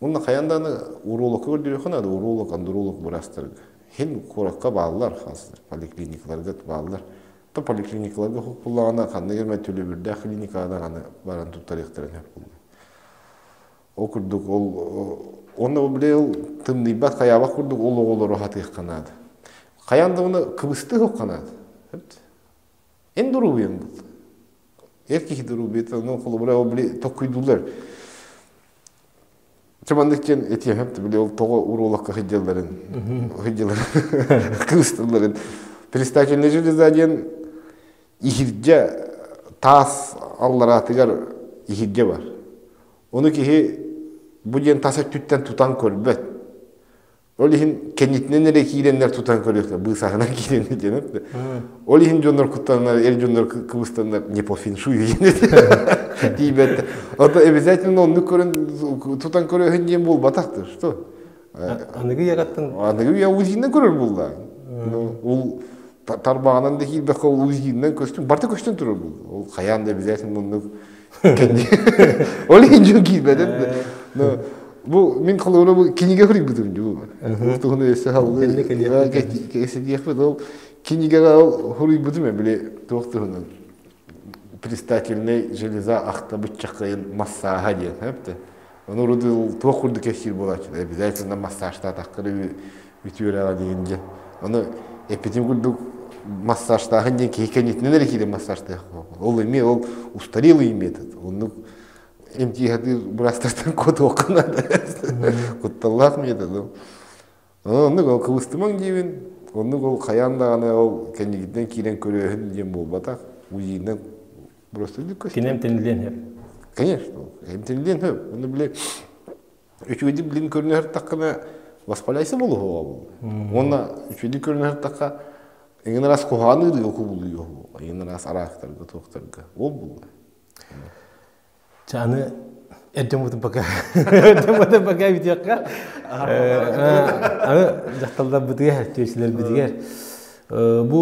Уонна хайаан даҕаны урологка көрдөрүөххэ наада, уролог, андролог быраастарга. Хин куоракка бааллар, поликлиникаларга бааллар. То поликлиникаларга хуппуллаҕына ханнык эмэ төлөбүрдээх клиникаҕа даҕаны баран туттарыахтарын сөп буолла. Ол курдук ол онно били ол тымныйбат хайаабат курдук ол оҕолору хатыахха наада. Хайаан да уна кыбыстыы хоққа наада. Эн доруобуйаҥ был. Эр киһи доруобуйата, ну, холобура, ол били токкуйдуулар. Чыманнык диэн этиэхэм били ол тоҕо уруулакка сылдьалларын, сылдьалларын, кыбысталларын. Предстательная железа диэн иһирдьэ таас аллараатыгар иһирдьэ бар. Ону киһи бу диэн тас өттүттэн тутан көрбөт. Ол иһин кэннитинэн эрэ киирэннэр тутан көрүөхтэр, быысаһынан киирэннэр диэн. Ол иһин дьоннор куттаннар, эр дьоннор кыбыстаннар не по феншую диэн тиийбэттэр. Ото обязательно оннук көрөн тутан көрөһүн диэн буолбатахтыр. Что? Аныгы яраттан Аныгы үйэ УЗИнан көрөр буолла. Ол тарбаҕынан да киирбэххэ ол УЗИнан көстүн, барыта көстөн турар буолла. Ол хайаан да обязательно оннук Ол иһин дьон киирбэтэ. Но бу мин холобура бу кинигэ суруйбутум дии бу. Туһуну өссө халлыы кэсэдиэхпит ол кинигэҕэ ол суруйбутум били туох туһунан предстательнай железа ахта быччакайын массааһа диэн хэпте. Ону урут туох курдук кэпсиир буолааччы обязательно массажтаатаххына үтүөрэҕэ диэн дьэ. Ону эппитим курдук массажтааһын диэн киһи кэннитинэн эрэ киирэн массажтыах Ол эмиэ ол устарелый метод. Оннук эмтии сатыыр быраастартан куотуохха наада. Кутталлаах метод. Оннук ол кыбыстымаҥ диибин. Оннук ол хайаан даҕаны ол кэннигиттэн киирэн көрөөһүн диэн буолбатах. УЗИнан просто Кини эмтэниллиэн сөп. Конечно, эмтэниллиэн сөп. Ону били үчүгэйдик билин көрүнэ воспаляйся болуһуоҕа буолла. Уонна үчүгэйдик көрүнэ сыртахха эҥин араас куһаҕан ыарыыга кубулуйуо эҥин араас араактарга туохтарга ол булла. Чэ аны эрдем пока эрдем пока бүтүөххэ аны дьахталларбытыгар түөсүлэрбитигэр бу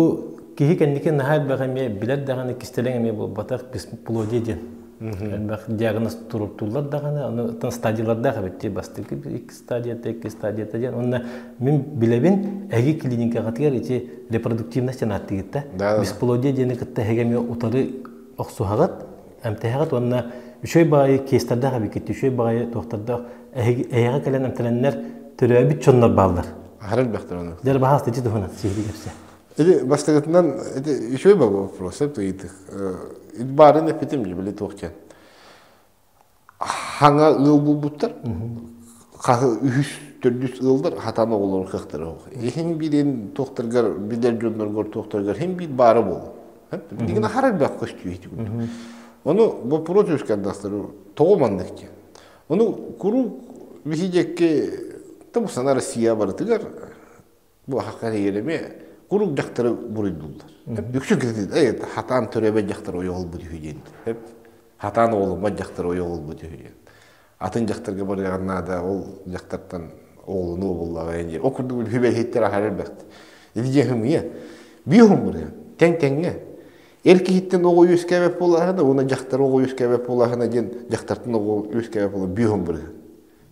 киһи кэнники наһаа элбэх эмиэ билэр даҕаны кистэлэҥ эмиэ буолбатах бесплодие диэн элбэх диагноз туруортууллар даҕаны аны стадиялардаах эбит дии бастакы икки стадията икки стадията диэн уонна мин билэбин эһиги клиникаҕытыгар ити репродуктивность диэн ааттыгыт да бесплодие диэни кытта эһиги эмиэ утары охсуһаҕыт эмтэһэҕит уонна үчүгэй баҕайы кейстардаах эбиккит үчүгэй баҕайы туохтардаах эһиэхэ кэлэн эмтэнэннэр төрөөбүт дьоннор бааллар Аһар элбэхтэр ону. Дьэр баһаас ити туһунан сиһилии кэпсэ. Ити бастакытынан ити үчүгэй вопрос ыйытык. Баарын эппитим били туох диэн. Хаҥа ыал булбуттар. Хаһы үһүс төрдүс ыалдар хатан оҕолорун кыахтара суох. Иһин биирин туохтаргар билэр дьонноргор туохтаргар хин биир баара буолу. Билигин аһар элбэх көстүү ити курдук. Ону вопрос үскэрдастар тоҕо маннык диэн. Ону куруук биһиги бу сана Россия барытыгар бу хакарыйелеми куруук дьахтары буруйдууллар. Үксүн китит хатаан төрөбө дьахтар ойоҕолбут үһү диэн. Хатаан оҕоломмот дьахтар ойоҕолбут үһү диэн. Атын дьахтарга барыаҕын наада ол дьахтартан оҕолонуо буоллаҕа диэн. Ол курдук хүбэһиттэр аһар элбэхт. Ити дьиэ хымыйа. Биир хомуруйа. Тэҥ-тэҥҥэ. Эр киһиттэн оҕо үөскээбэт буоллаҕына уонна дьахтар оҕо үөскээбэт буоллаҕына диэн дьахтартан оҕо үөскээбэт буола бүөһүн бырыһын.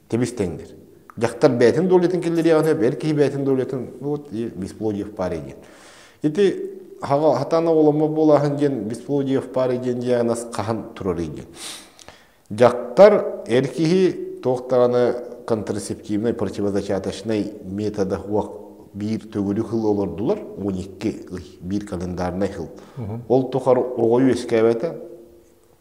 Тэбис тэҥнэр. Дьахтар бэйэтин долятын киллэриэҕин сөп, эр киһи бэйэтин долятын вот и бесплодие в паре диэн. Ити хатан оҕоломмот буолааһын диэн бесплодие в паре диэн диагноз хаһан турарый диэн. Дьахтар эр киһи туох даҕаны контрацептивнай противозачаточнай метода суох биир төгүрүк сыл олордулар, 12 ый, биир календарнай сыл. Ол тухары оҕо үөскээбэтэ,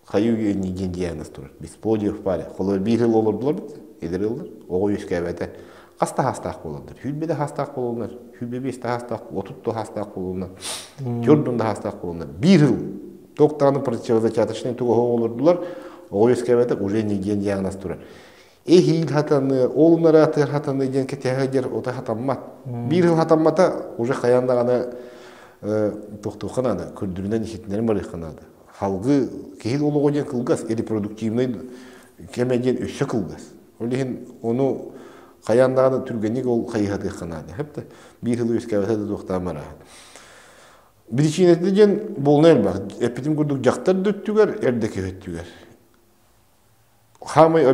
хайыы үйэ диэн диагноз турар. Бесплодие в паре. Холобур биир сыл олордулар эдэр ыаллар, оҕо үөскээбэтэ. Хас да хаастаах буоланнар, 100 да хаастаах буоланнар, 105 да хаастаах, 30 да хаастаах буоланнар, 40 да хаастаах буоланнар. Биир сыл Туох даҕаны противозачаточнай тугу олордулар, оҕо үөскээбэтэ уже диэн диагноз турар. Эһиил хатаны, ол нараатыгар хатаны диэн кэтэһэ дьэр ота хатаммат. Биир сыл хатаммата уже хайаан даҕаны тохтуохха наада, көрдөрүнэн иһитиннэрэн барыахха наада. Халгы киһи олоҕо диэн кылгас, репродуктивнай кэмэ диэн өссө кылгас. Ол иһин ону Хайаан даҕаны түргэнник ол хайыһатыахха наада. Хэп биир сыл үөскээбэтэ да туохтаан барааһын. Биричиинэтэ диэн буолна элбэх. Эппитим курдук дьахтар да өттүгэр, эр да киһи өттүгэр. Хаамай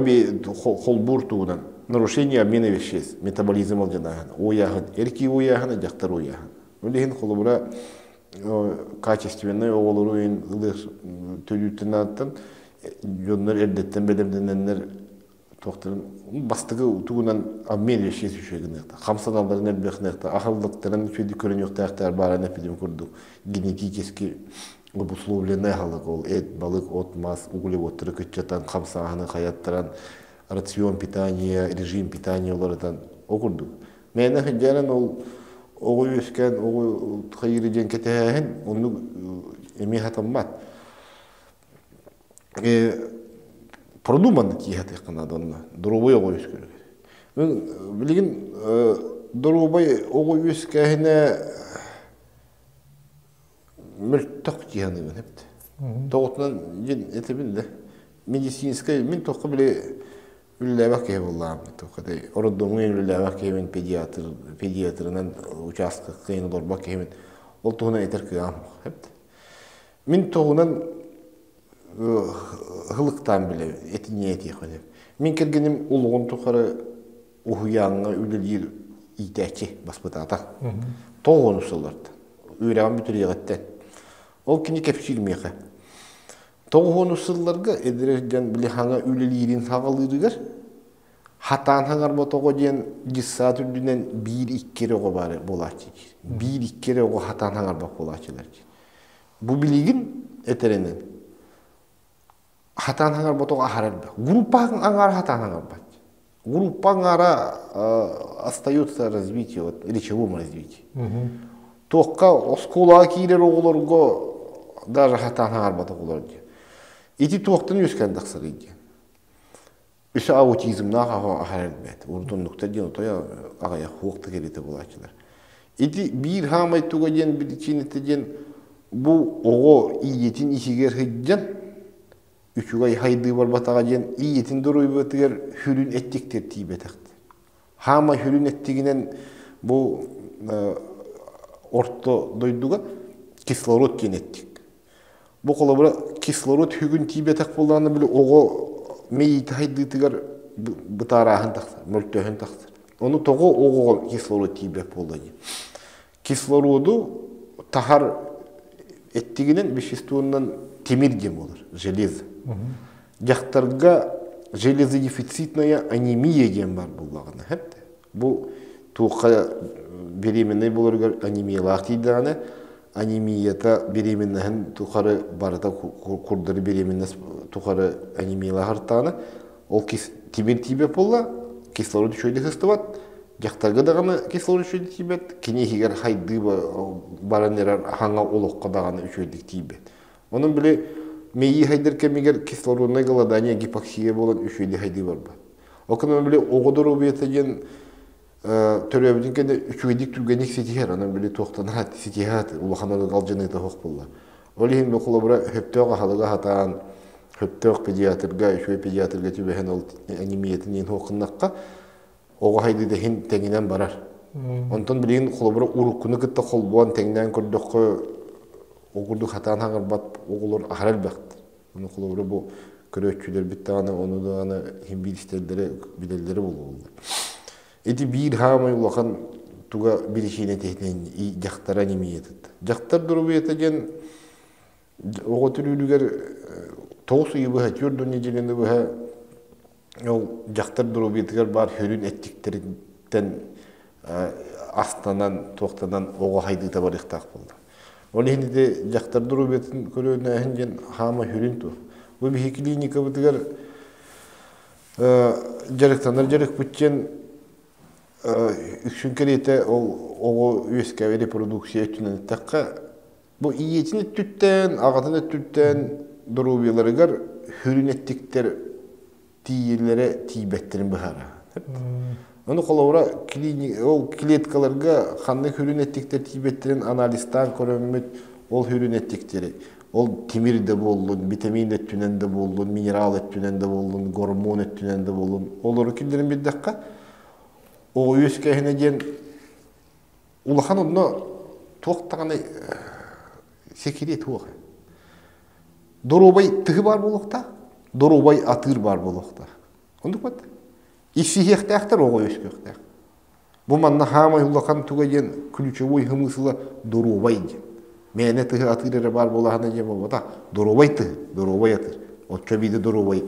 холбуур тугунан нарушение обмена веществ, метаболизм алдьанааһын, уойааһын, эр киһи уойааһына, дьахтар уойааһын. Ол иһин холобура качественнай оҕолору ылыах төлүүртэн ааттан дьоннор эрдэттэн бэлэмнэнэннэр туохтарын бастакы тугунан обмен веществ үчүгэй гыныахта хамсаналларын элбэхниэхтэ аһыллыктарын үчүгэйдик көрүнүөхтээхтэр бааран эпидем курдук генетически обусловленный аһылык ол эт балык от мас углеводтары кыччатан хамсааһыны хайаттаран рацион питания режим питания уларытан ол курдук мээнэ сылдьаран ол оҕо үөскээн оҕо хайыыры диэн кэтэһээһин оннук эмиэ хатаммат продуманно тииһэтиэххэ наада онно доруобай оҕо үөскүүрүгэр билигин доруобай оҕо үөскээһинэ мөлтөх дии саныыбын эбит. Тоҕотунан дьин этэбин да медицинскэй мин туохха били үлэлээбэх киһи буоллаҕым туохха роддомҥа үлэлээбэх киһибин педиатр педиатрынан участка кыайан олорбот киһибин ол туһунан этэр кыаҕым эбит. Мин туһунан ылыктаан билэбин этиниэ этиэхпин Мин кэргэним олоҕун тухары уһуйааҥҥа үлэлиир иитээччи баспытаата. Тоҕуону сыллартан. Үөрэҕин бүтэриэҕиттэн. Ол кини кэпсиир миэхэ. Тоҕуону сылларга эдэр дьон били хаҥа үлэлиирин саҕалыырыгар хатаан хаҥарбат оҕо диэн дьыссаат үрдүнэн биир-икки эрэ оҕо баар буолааччы диир. Биир-икки эрэ оҕо хатаан хаҥарбат буолааччылар диир. Бу билигин этэринэн хатаан хаҥарбат оҕо аһара элбэх. Группа аҥаара хатаан хаҥарбат. Группа аҥаара остается развитие, вот, речевом развитии. Туохха оскуолаҕа киирэр оҕолорго даже хатаан хаҥарбат оҕолор диэн. Ити туохтан үөскээн тахсарый диэн. Өссө аутизмнаах аһар элбэт. Урут оннуктар диэн отой аҕыйах хуох да кэриэтэ буолааччылар. Ити биир хаамай туга диэн биричиинэтэ диэн бу оҕо ийэтин иһигэр сылдьан үчүгэй хайдыы барбатаҕа диэн ийэтин доруобуйатыгар сүрүн эттиктэр тиийбэтэхтэр. Хаамай сүрүн эттигинэн бу орто дойдуга кислород диэн эттик. Бу холобура кислород сүгүн тиийбэтэх буоллаҕына били оҕо мэйиитэ хайдыытыгар бытаарааһын тахсар, мөлтөөһүн тахсар. Ону тоҕо оҕоҕо кислород тиийбэт буолла дии. Кислороду таһар эттигинэн веществонан тимир диэн буолар, железо. Дьахтарга железодефицитная анемия диэн бар буоллаҕына, бу туохха беременный буоларыгар анемиялаах тиийдэҕинэ анемията беременнаһын тухары барыта курдары беременность тухары анемиялаах артаҕына ол тимир тиийбэт буолла кислород үчүгэйдик сыстыбат дьахтарга даҕаны кислород үчүгэйдик тиийбэт кини иһигэр хайдыы баран эрэр хаҥа олоххо даҕаны үчүгэйдик тиийбэт онон били мэйии хайдар кэмигэр кислородное голодание гипоксия буолан үчүгэйдик хайдыы барбат ол гынан били оҕо доруобуйата диэн төрөөбүтүн кэннэ үчүгэйдик түргэнник ситиһэр онон били туохтан ситиһэ улахан алдьаныыта суох буолла ол иһин бу холобура сөптөөх аһылыгы аһатаан сөптөөх педиатрга үчүгэй педиатрга түбэһэн ол анемиятын иһин суох оҕо хайдыыта иһин тэҥинэн барар онтон билигин холобура уруккуну кытта холбоон тэҥнээн көрдөххө ол курдук хатаан хаҥарбат оҕолор аһара элбэхтэр ону холобура бу көрөөччүлэрбит даҕаны ону даҕаны иһин биир истэллэрэ билэллэрэ буолуоллар Ити биир хаамай улахан туга биричиинэтэ дьахтар анемиятыт. Дьахтар доруобуйата диэн оҕо төрүүрүгэр 9 ыйы быһа, 4 неделяны быһа ол дьахтар доруобуйатыгар баар сүрүн эттиктэриттэн астанан, туохтанан оҕо хайдыыта барыахтаах буолла. Ол иһин ити дьахтар доруобуйатын көрүнээһин диэн хаама сүрүн туох. Бу биһиги клиникабытыгар дьарыктанар дьарыкпыт диэн үксүн кэриэтэ ол оҕо үөскээбит репродукция өттүнэн эттэххэ бу ийэтин өттүттэн аҕатын өттүттэн доруобуйаларыгар сүрүн эттиктэр тиийэллэрэ тиийбэттэрин быһаарар. Ону холобура ол клеткаларга ханнык сүрүн эттиктэр тиийбэттэрин анализтаан көрөммүт ол сүрүн эттиктэри Ол тимир да буоллун, витамин өттүнэн да буоллун, минерал өттүнэн да буоллун, гормон өттүнэн да буоллун, олору киллэрэн биэрдэххэ, Оҕо үөскээһинэ диэн улахан онно туох даҕаны секрет суох. Доруобай тыһы баар буолуохтаах, доруобай атыыр баар буолуохтаах. Оннук бат. Иссиһиэхтээхтэр оҕо үөскүөхтээх. Бу манна хаамай улахан туга диэн ключевой хымыысыла доруобай диэн. Мээнэ тыһы атыыр эрэ баар буолаһына диэн буолбатах. Доруобай тыһы, доруобай атыыр. Оччо биирдэ доруобай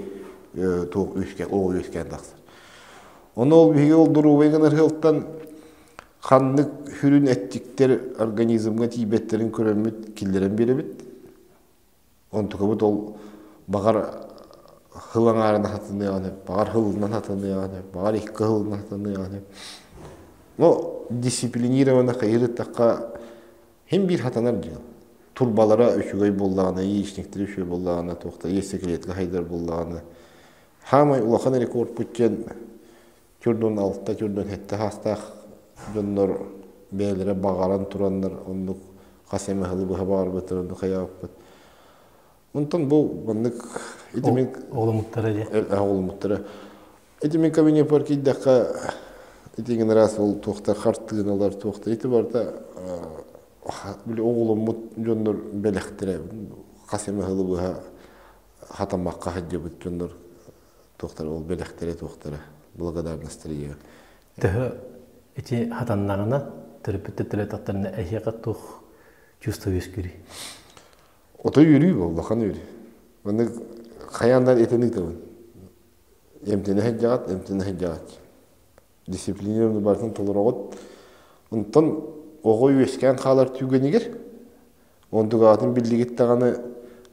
туох үөскэ, оҕо үөскээн тахсар. Ону ол биһиги ол доруобай гынар ыалтан ханнык сүрүн эттиктэр организмҥа тиийбэттэрин көрөммүт киллэрэн биэрэбит. Онтукабыт ол баҕар хыл аҥаарынан хатыныаҕын сөп, баҕар хылынан хатыныаҕын сөп, баҕар икки хылынан хатыныаҕын сөп. Но дисциплинированно хайырыттахха хим биир хатанар дьыала. Турбалара үчүгэй буоллаҕына, яичниктэрэ үчүгэй буоллаҕына, туохта яйцеклетка хайдар буоллаҕына, хаамай улахан рекордпут диэн төрдүн алта, төрдүн сэттэ саастаах дьоннор бэйэлэрэ баҕаран тураннар оннук хас эмэ сылы быһа баҕарбыттар оннук хайаабыппыт. Онтон бу маннык ити мин оҕоломмуттара дии. Оҕоломмуттара. Ити мин кабинеппар киирдэххэ итигин раз ол туохтар хартыыналар туохтар ити барыта били оҕоломмут дьоннор бэлэхтэрэ хас эмэ сылы быһа хатаммакка сылдьыбыт дьоннор туохтара ол бэлэхтэрэ туохтара благодарностары ийэ Төһө ити хатаннаҕына төрөппүттэр төлөтөхтөрүнэ эһиэхэ туох чувство үөскүүрүй? Ото үөрүү бу улахан үөрүү. Маннык хайаан да этэн ыытабын. Эмтэнэ сылдьаҕыт, эмтэнэ сылдьаҕыт. Дисциплинированный барытын толороҕут. Онтон оҕо үөскээн хаалар түгэнигэр онтугаатын биллигит даҕаны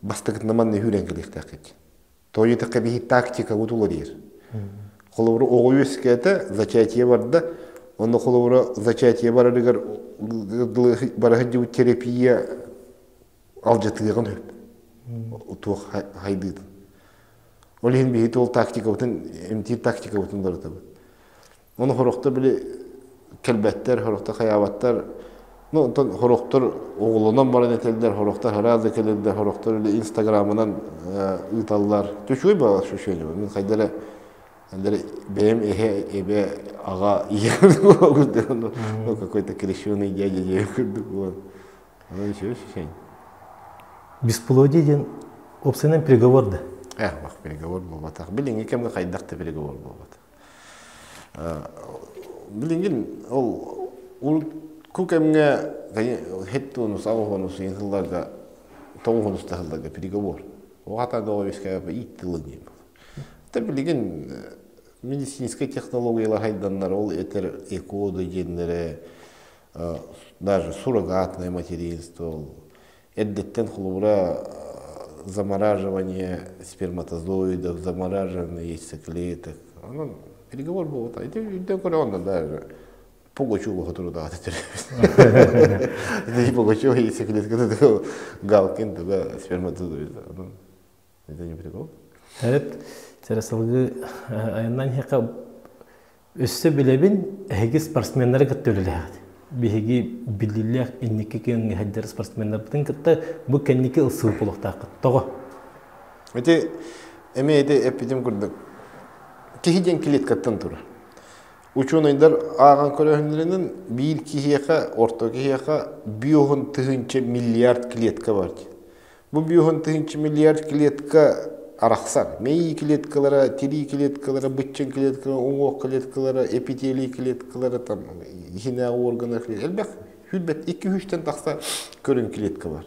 бастакытынан манна үүрэн кэлиэхтээххит. Тоҕо биһи тактикабыт уларыйар. Холобура, оҕо үөскээтэ, зачатие барда, онно холобура зачатие барарыгар бара сылдьыбыт терапия алдьатыаҕын сөп. Туох хайдыытын. Ол иһин биһи ол тактикабытын, эмтиир тактикабытын уларытабыт. Ону хорохтор били кэлбэттэр, хорохтор хайаабаттар. Ну, онтон хорохтор оҕолонон баран этэллэр, хорохтор хараада кэлэллэр, хорохтор или инстаграмынан ыыталлар. Үчүгэй баҕа ощущение. Мин хайдара андары бэйэм эһэ, эбэ, аҕа, ийэ ну, какой-то крещеный дядя диэн курдук вот. Оно үчүгэй ощущение. Бесплодие диэн уопсайынан переговор да? Эх, бах, переговор буолбатах. Билиҥҥи кэмҥэ хайдах да переговор буолбатах. Билигин ол урукку кэмҥэ хеттуонус, аҕыһуонус иин сылларга, тоҕуһунус да сылларга переговор. Оҕата да үөскээбэ иит тылын диэн буолар. Та билигин медицинскэй технологиялар хайданнар, ол этэр ЭКО диэннэрэ, даже суррогатное материнство, ол эрдэттэн холобура замораживание сперматозоидов, замораживание яйцеклеток. Онон переговор буолбута. Ити үрдэн көрө онно даже Пугачева хотурдааты төрөөбүт. Ити Пугачева яйцеклетка Галкин туга сперматозоид. Онон это не прикол. Evet, салгыы айаннан иһиэхэ Өссө билэбин, эһиги спортсменнары кытта үлэлэһэҕит. Биһиги биллиилээх инники күөҥҥэ сылдьар спортсменнарбытын кытта бу кэнники ылсыбыт буолуохтааххыт. Тоҕо? Ити эмиэ ити эппитим курдук киһи диэн клеткаттан турар. Учуонайдар ааҕан көрөһүннэринэн биир киһиэхэ, орто киһиэхэ биоһун тыһыынча миллиард клетка бар диэн. Бу 5 тыһыынча миллиард клетка арахсар. Мэйии клеткалара, тирии клеткалара, быччыҥ клеткалара, уҥуох клеткалара, эпителий клеткалара, там иһинээҕи органа элбэх хүлбэт икки үстэн тахса көрүҥ клетка бар.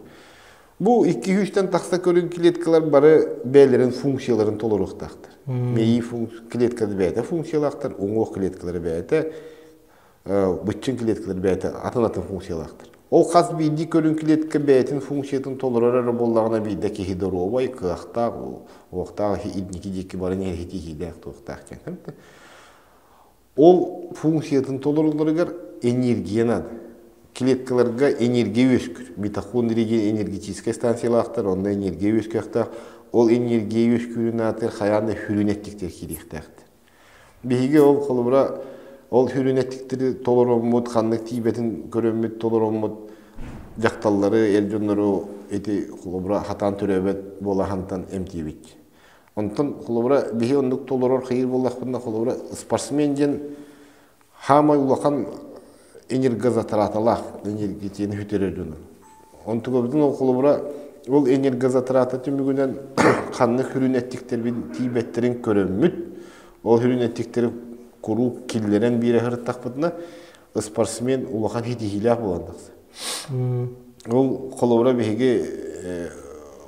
Бу икки үстэн тахса көрүҥ клеткалар бары бэйэлэрин функцияларын толоруохтаахтар. Мэйии клетканы бэйэтэ функциялаахтар, уҥуох клеткалары бэйэтэ быччыҥ клеткалар бэйэтэ атын-атын функциялаахтар. Ол хас биирдии көрүҥ клетка бэйэтин функциятын толорор эрэ буоллаҕына биирдэ киһи доруобай, кыахтаах, уохтаах инники диэки баран иһэр киһилээх туохтаах диэн. Ол функциятын толорулларыгар энергия наада. Клеткаларга энергия үөскүүр. Митохондрия диэн энергетическэй станциялаахтар, онно энергия үөскүөхтээх. Ол энергия үөскүүрүн аатыгар хайаан да хүрүн эттиктэр киириэхтээхтэр. Биһиги ол холобура ол хүрүнэттиктэри толороммут, ханнык тиийбэтин көрөммүт толороммут дьахталлары, эр дьоннору ити холобура хатаан төрөөбөт буолаһантан эмтиибит. Онтон холобура биһи оннук толорор хайыр буоллахпытына холобура спортсмен диэн Хаамай улахан энергозатраталаах энергетиканы сүтэрэр дьону. Онтугабытын ол холобура ол энергозатрата түмүгүнэн ханнык хүрүн эттиктэрбин тиийбэттэрин көрөммүт, ол хүрүн эттиктэри куруук киллэрэн биэрэ сырыттахпытына, спортсмен улахан ситиһиилээх буолан тахсар. Ол холобура биһиги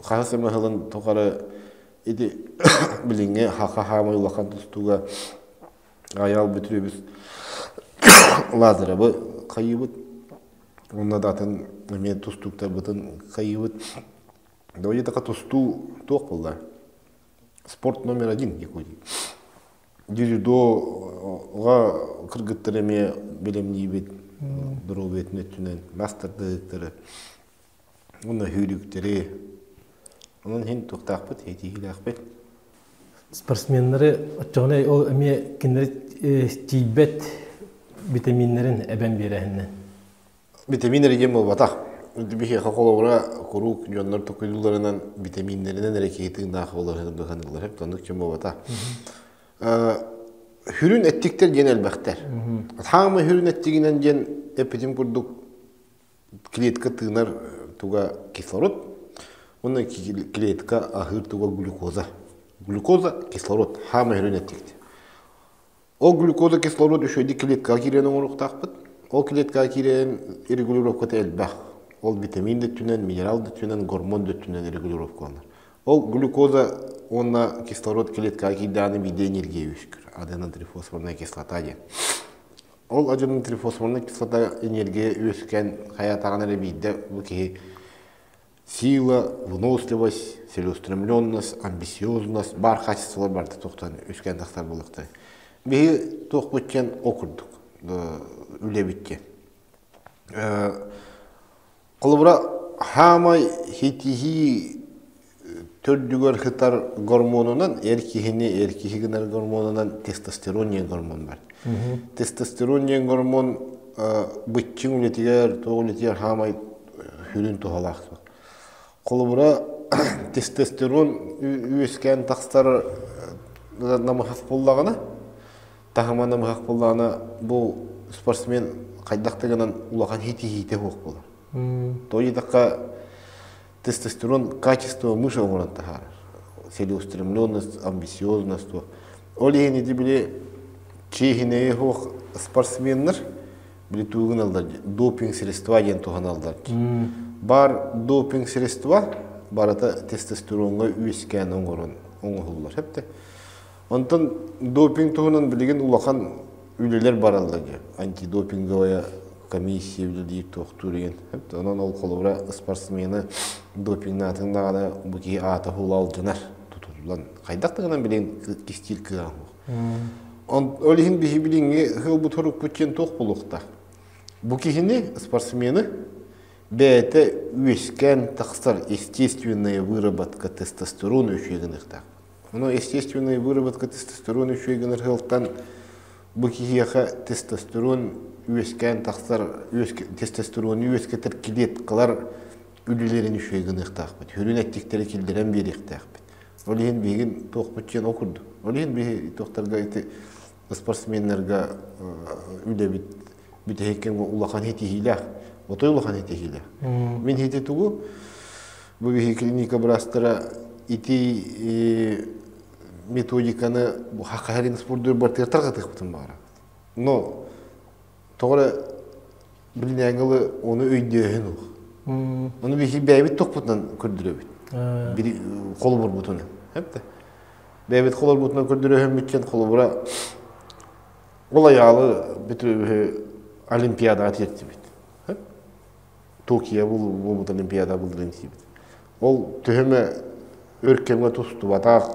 хаһыс эмэ сылын тухары ити билиҥҥи хаха хаамай улахан тустууга Айаал Бөтүрүөбүс Лазаревы хайыыбыт уонна да атын эмиэ тустууктарбытын хайыыбыт. Давай така тустуу туох буолла? Спорт номер один Якутии. Дзюдоға кыргыттар эмиэ бэлэмниибит доруобуйатын өттүнэн мастардыыктары уонна сүүрүктэри онон иһин туохтаахпыт этиилээхпит Спортсменнары оччоҕуна ол эмиэ кинилэри тиийбэт витаминнэрин эбэн биэрэһиннэн. Витамин эрэ диэн буолбатах. Биһиэхэ холобура куруук дьоннор токуйдууларынан витаминнэринэн эрэ киһи тыыннаах буоларын быһаныылар оннук дьон буолбатах. Хүрүн эттиктэр диэн элбэхтэр. Хаамай хүрүн эттигинэн диэн эппитим курдук клетка тыынар туга кислород уонна клетка аһыыр туга глюкоза. Глюкоза кислород хаамай хүрүн эттикти. Ол глюкоза кислород үчүгэйдик клеткаҕа киирэн оҥоруохтаахпыт. Ол клеткаҕа киирэн регулировката элбэх. Ол витамин да өттүнэн, минерал да өттүнэн, гормон да өттүнэн регулировкаланар. Ол глюкоза уонна кислород клеткаҕа киирдэҕинэ биирдэ энергия үөскүүр. Аденотрифосфорная кислота диэн. Ол аденотрифосфорная кислота энергия үөскээн хайаатаҕына эрэ биирдэ бу киһи сила, выносливость, целеустремленность, амбициозность баар качестволар барыта тохтон үскэн тахсар буолуохтара. Биһи туохпут диэн ол курдук үлэбит диэн. Холобура, хаамай хитиһии төрдүгэр сытар гормонунан эр киһини эр киһи гынар гормонунан тестостерон диэн гормон бар. Тестостерон диэн гормон быччыҥ үлэтигэр, туох үлэтигэр хаамай сүрүн туһалаах. Холобура, тестостерон үөскээн тахсар намыһах буоллаҕына, таһыма намыһах буоллаҕына, бу спортсмен хайдах да гынан улахан хитиһиитэ суох буолар. То диэтэххэ, тестостерон качество мышц оҥорон таһаарар. Целеустремленность, амбициозность. Ол иһин ити били чиэһинэйи суох спортсменнар били тугун допинг средства диэн туһаналлар. Бар допинг средства барыта тестостероҥҥа үөскээн оҥорон оҥоһуллар. Хэпте. Онтон допинг туһунан билигин улахан үлэлэр бараллар диye. Антидопинговая комиссия үлэлиир туохтуур диэн. Онон ол холобура спортсмены допингнаатын даҕаны бу киһи аата хула алдьанар тутуллан хайдах да гынан билигин кистиир кыаҕа суох. Ол иһин биһи билиҥҥи сылбыт сорукпут диэн туох буолуохтаах? Бу киһини, спортсмены бэйэтэ үөскээн тахсар естественная выработка тестостерона үчүгэй гыныахтаах. Ону естественная выработка тестостерона үчүгэй гынар сылтан бу киһиэхэ тестостерон үөскээн тахсар тестостерону үөскэтэр клеткалар үлэлэрин үчүгэй гыныахтаахпыт. Хүрүн эттиктэри киллэрэн биэриэхтээхпит. Ол иһин биһигин туохпут диэн ол курдук. Ол иһин биһи туохтарга ити спортсменнарга үлэбит бүтэһиккэ улахан хитиһиилээх, отой улахан хитиһиилээх. Мин хити тугу бу биһи клиника быраастара ити методиканы хахаһарин спордур бартыгар тарҕатыахпытын баҕарабыт. Но тоҕо эрэ билинээҥи ону өйдөөһүн уох. Ону биһи бэйэбит тохпутунан көрдөрөбүт. Бири холобурбутунан. Хэпте. Бэйэбит холобурбутунан көрдөрөһөммүт холобура ол айаалы бүтүрүбүһү олимпиадаҕа тиэртибит. Токио буолбут олимпиада былырыын тиийбит. Ол төһөмө өр кэмҥэ тустубатах,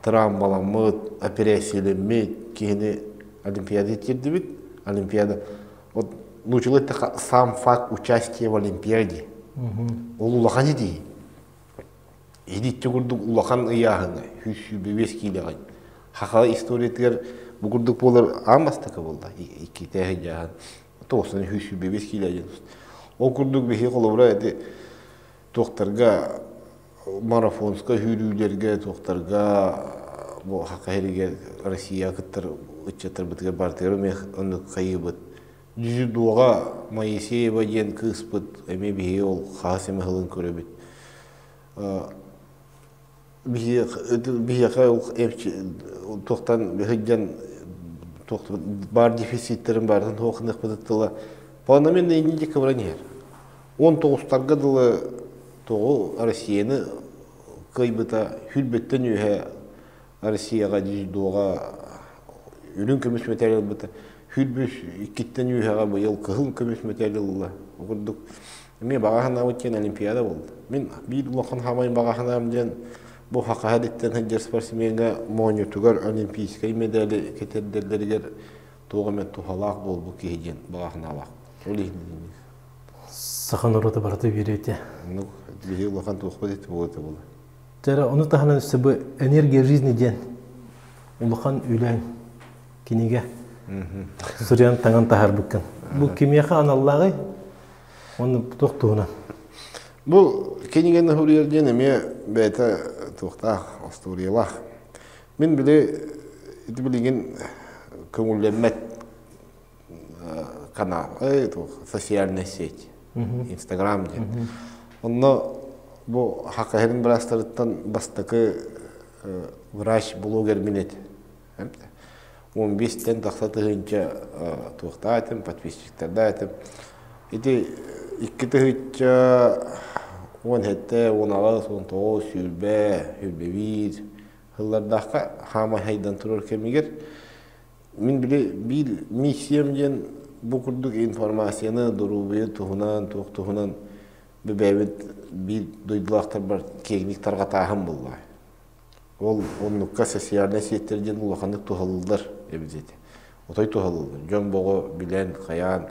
травмаламмыт, операциялэммит киһини олимпиада тиэрдибит. Олимпиада вот научил это сам факт участия в олимпиаде. Ол улахан идея. Идиччи курдук улахан ыйааһыҥа, 125 киилэҕин. Хахала историятыгар бу курдук буолар аан бастакы буолла. Иккитэ сыдьааһын. Тоҕусан 125 киилэ диэн. Ол курдук биһи холобура ити туохтарга марафонска сүүрүүлэргэ туохтарга. Бу Саха сиригэр Россия кыттар ыччаттарбытыгар барытыгар эмиэ оннук хайыыбыт. Дзюдоҕа Моисеева диэн кыыспыт эмиэ биһиги ол хаһыс эмэ сылын көрөбүт. Биһиэхэ туохтан сылдьан баар дефициттэрин барытын туох тыла планомерно инники кыбыран иһэр. 19-тарга дылы тоҕу Россияны кыайбыта сүүрбэттэн үөһэ Россияҕа дзюдоҕа үрүҥ көмүс мэтээл ылбыта. 102-ттэн үөһэҕэ быйыл кыһыл көмүс мэтээл ылла. Ол курдук эмиэ баҕа санаабыт диэн Олимпиада буолла. Мин биир улахан хаамай баҕа санаам диэн бу Хахаһа диттэн сылдьар спортсмеҥҥа моонньутугар олимпийскай медали кэтэрдэллэригэр туох эмэ туһалаах буолбут киһи диэн баҕа санаалаах. Ол иһин Саха норуота барыта үөрүөтэ. Ну, биһиги улахан туохпут ити буолуо буолла. Тера ону таһынан өссө бу энергия жизни диэн улахан үлэҥ кинигэ суруйан таҥан таһаарбыккын. Бу кимиэхэ аналлааҕый? Уонна туох туһунан? Бу кинигэни суруйар диэн эмиэ бэйэтэ туохтаах остуоруйалаах. Мин били ити билигин көҥүллэммэт канал, социальная сеть, Инстаграм диэн. Онно бу Хакаһирин быраастарыттан бастакы врач-блогер мин этим. 15-тэн тахса тыһыынча туохтаах этим, подписчиктардаах этим. Ити 2 тыһыынча 17, 18, 19, 20, 21 сыллардаахха хаамай хайдан турар кэмигэр мин били биир миссиям диэн бу курдук информацияны доруобуйа туһунан, туох туһунан бэйэбит биир дойдулаахтарбар киэҥник тарҕатааһын буолла. Ол оннукка социальнай сеттэр диэн улаханнык туһалыыллар эбит этэ. Отой туһалыыллар. Дьон боҕо билэн, хайаан,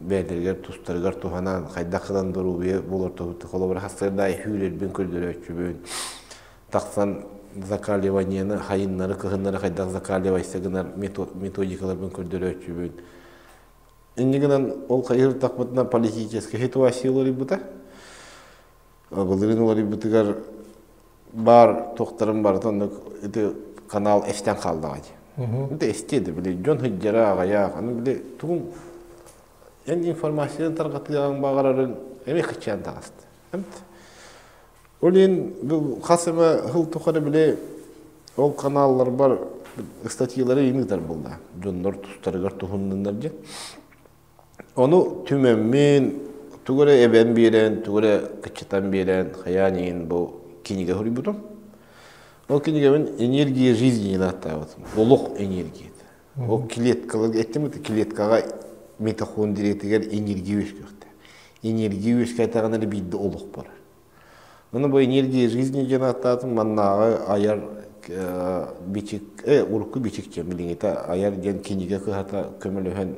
бэйэлэригэр тустарыгар туһанан, хайдах гынан доруобуйа буолар туһуттан холобура хастардаай хүүлэрбин көрдөрөөччүбүн, тахсан закаливаниены хайыннары кыһыннары хайдах закаливайса гынар методикаларбын көрдөрөөччүбүн. Инньэ гынан ол хайыһыртахпытына политическай ситуация уларыйбыта. Былырыын уларыйбытыгар баар туохтарын барыта оннук ити канал эстэн хааллаҕа дии. Ити эстиэ да били дьон сылдьара аҕыйах аны били тугун эн информацияны тарҕатыаҕыҥ баҕарарыҥ эмиэ кыччаан таҕыста. Ол иһин бу хас эмэ сыл тухары били ол каналларбар ыстатыйалары ыйын ыытар буолла. Дьоннор тустарыгар туһуннуннар диэн. Ону түмэммин, тугу эрэ эбэн биэрэн, тугу эрэ кыччатан биэрэн, хайаан иһин бу кинигэ суруйбутум. Ол кинигэбин «Энергия жизни» диэн ааттаабытым. Олох энергията. Ол клеткалар, эттим это клеткаҕа митохондриятыгар энергия үөскүөхтээх. Энергия үөскээтэҕинэ эрэ биирдэ олох барар. Ону бу энергия жизни диэн ааттаатым, маннааҕы айар бичик, урукку бичик диэн билиҥҥитэ айар диэн кинигэ кыһата көмөлөһөн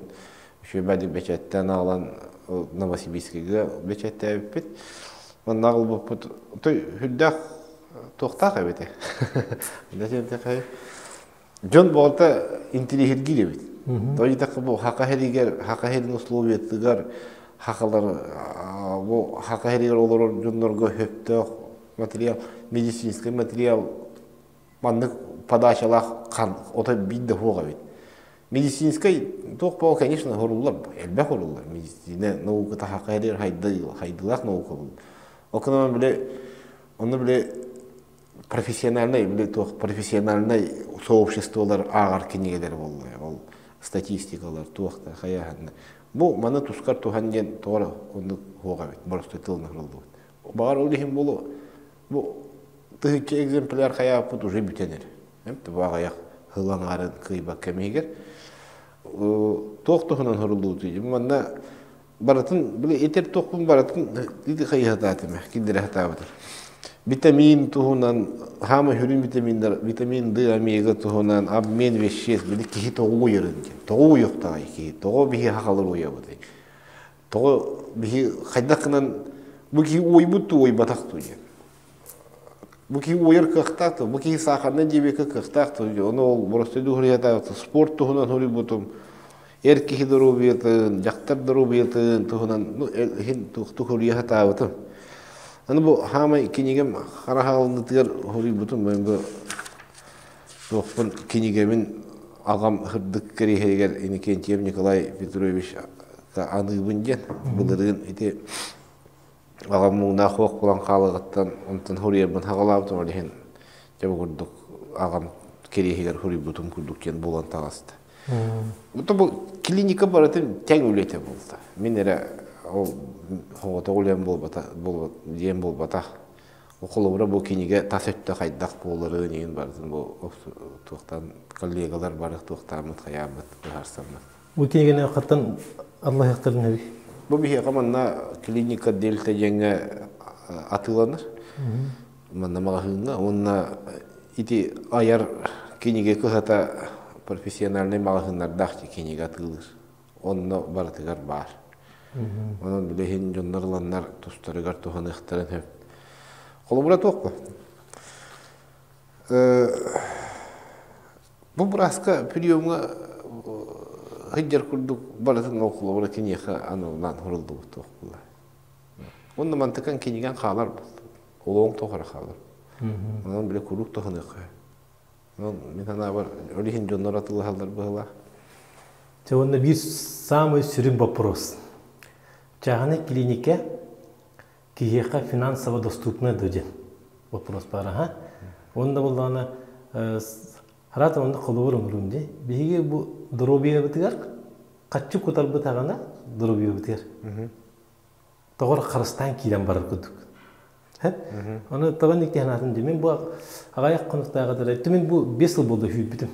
үчүгэй бэчээттээн аҕалан Новосибирскайга бэчээттээбиппит. Манна аҕалбыппыт той сүрдээх туохтаах эбит. Дьон буолта интириэһиргиир эбит. Тоҕо диэтэххэ бу Хака сиригэр, Хака сирин условиятыгар хахалар бу Хака сиригэр олорор дьоннорго сөптөөх материал, медицинскэй материал маннык подачалаах хан отой биир да суох эбит. Медицинскэй туох буол, конечно, хоруллар, элбэх хоруллар. Медицина науката Хака сиригэр хайдылаах наука был. Ол били онно били профессиональнай били туох профессиональнай сообществолар ааҕар кинигэлэр буолла ол статистикалар туох да хайааһынна бу маны тускар туһан диэн тоҕо оннук суох эбит боростуой тылынан суруллубут баҕар ол иһин буолуо бу тыһыынча экземпляр хайааппыт уже бүтэн эрэр бу аҕыйах сыл аҥаарын кыайбат кэмигэр туох туһунан суруллубутуй манна барытын били этэр туохпун барытын ити хайыһатаатым киллэрэ сатаабытым витамин туһунан хаама сүрүн витаминнар витамин D омега туһунан обмен веществ били киһи тоҕо уйарын диэн тоҕо уйуохтааҕый киһи тоҕо биһи хахалар уйабытый тоҕо биһи хайдах гынан бу киһи уойбут туу уойбатах туу диэн бу киһи уойар кыахтаах туу бу киһи саахарнай диабекка кыахтаах туу ону ол боростуой дуһуруйатаабыт спорт туһунан суруйбутум эр киһи доруобуйатын, дьахтар доруобуйатын туһунан ну, иһин туһуруйа сатаабытым. Аны бу хаамай кинигэм хара хаалынытыгар суруйбутум бу. Туохпун кинигэбин аҕам сырдык кэриэһигэр Иннокентьев Николай Петрович аныыбын диэн былырыын ити аҕам муҥнаах суох буолан хаалыаҕыттан онтон суруйарбын саҕалаабытым ол иһин дьэ бу курдук аҕам кэриэһигэр суруйбутум курдук диэн буолан таҕыста. Бу клиника барытын тэҥ үлэтэ буолта. Мин эрэ ол соҕотох үлэм буолбата диэн буолбатах. Холобура бу кинигэ тас өттө хайдах буоларын иһин барытын бу туохтан коллегалар бары туохтааммыт хайаабыт быһаарсаммыт. Бу кинигэни хаттан аллаһыахтарын эбий? Бу биһиэхэ манна клиника Дельта диэҥҥэ атыыланар. Манна маҕаһыыҥҥа уонна ити айар кинигэ кыһата профессиональнай маҕаһыыннардаах кинигэ атыылыыр. Онно барытыгар баар. Онон билигин дьоннор ыланнар тустарыгар туһаныахтарын сөп. Холобура туох бу? Бу бырааска приемҥа сылдьар курдук барытын ол холобура киниэхэ аналынан суруллубут туох буолар. Онно мантыкан кинигэн хаалар буолла. Олоҕуҥ тухары хаалар. Онон бile куруук туһаныахха. Онон мин санаабар ол иһин дьоннор атыылаһаллар быһыылаах. Дьэ уонна биир саамай сүрүн боппуруос. Чааһынай клиникэ киһиэхэ финансово доступная дуо диэн боппуруос баар аха. Уонна буоллаҕына хараата онно холобур оҥоруум дии. Биһиги бу доруобуйабытыгар хаччы кутарбыт аҕана доруобуйабытыгар тоҕор харыстаан киирэн барар курдук. Аны тоҕо инник санаатым дии. Мин бу аҕыйах хонуктааҕы мин бу 5 сыл буолда сүүрбүтүм.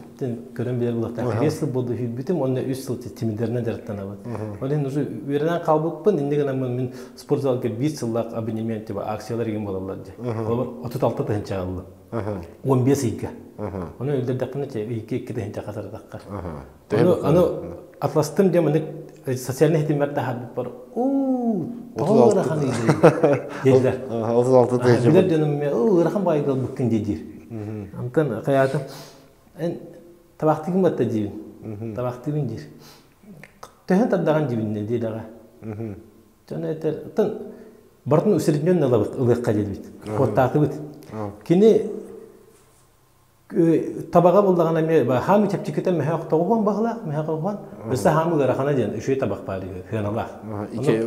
Көрөн билэр буолуохтаах. 5 сыл буолда сүүрбүтүм, уонна 3 сыл тимирдэринэн дьарыктанабын. Ол иһин уже үөрэнэн хаалбыппын, инник гынаммын мин спортзалга 1 сыллаах абонемент типа акциялар игин буолаллар дии. Холобур 36 тыһыынча ыллым. 15 ыйга. Ону өлдөрдөхпүнэ ыйга 2 тыһыынча хатаратаххар. Аны, аны атластым диэн маннык социальнай ситиммэр таһаарбыппар уу тоҕо ыарахан дииллэр. 36 тыһыынча. Билэр дьонум уу ыарахан баайга ылбыккын дии Онтон хайаатым эн табахтыгын батта диибин. Табахтыыбын диир. Төһөн тардаҕын диибин диэдэҕэ. Дьон этэр оттон барытын усредненно ылыахха диэбит. Куоттаатыбыт. Кини табаҕа буллаҕына эмиэ хаамыы чэпчэкитэ мөһөөх тоҕуһуон баһылаах мөһөөх оҕуһан өссө хаамыы ыарахана диэн үчүгэй табах баар сыаналаах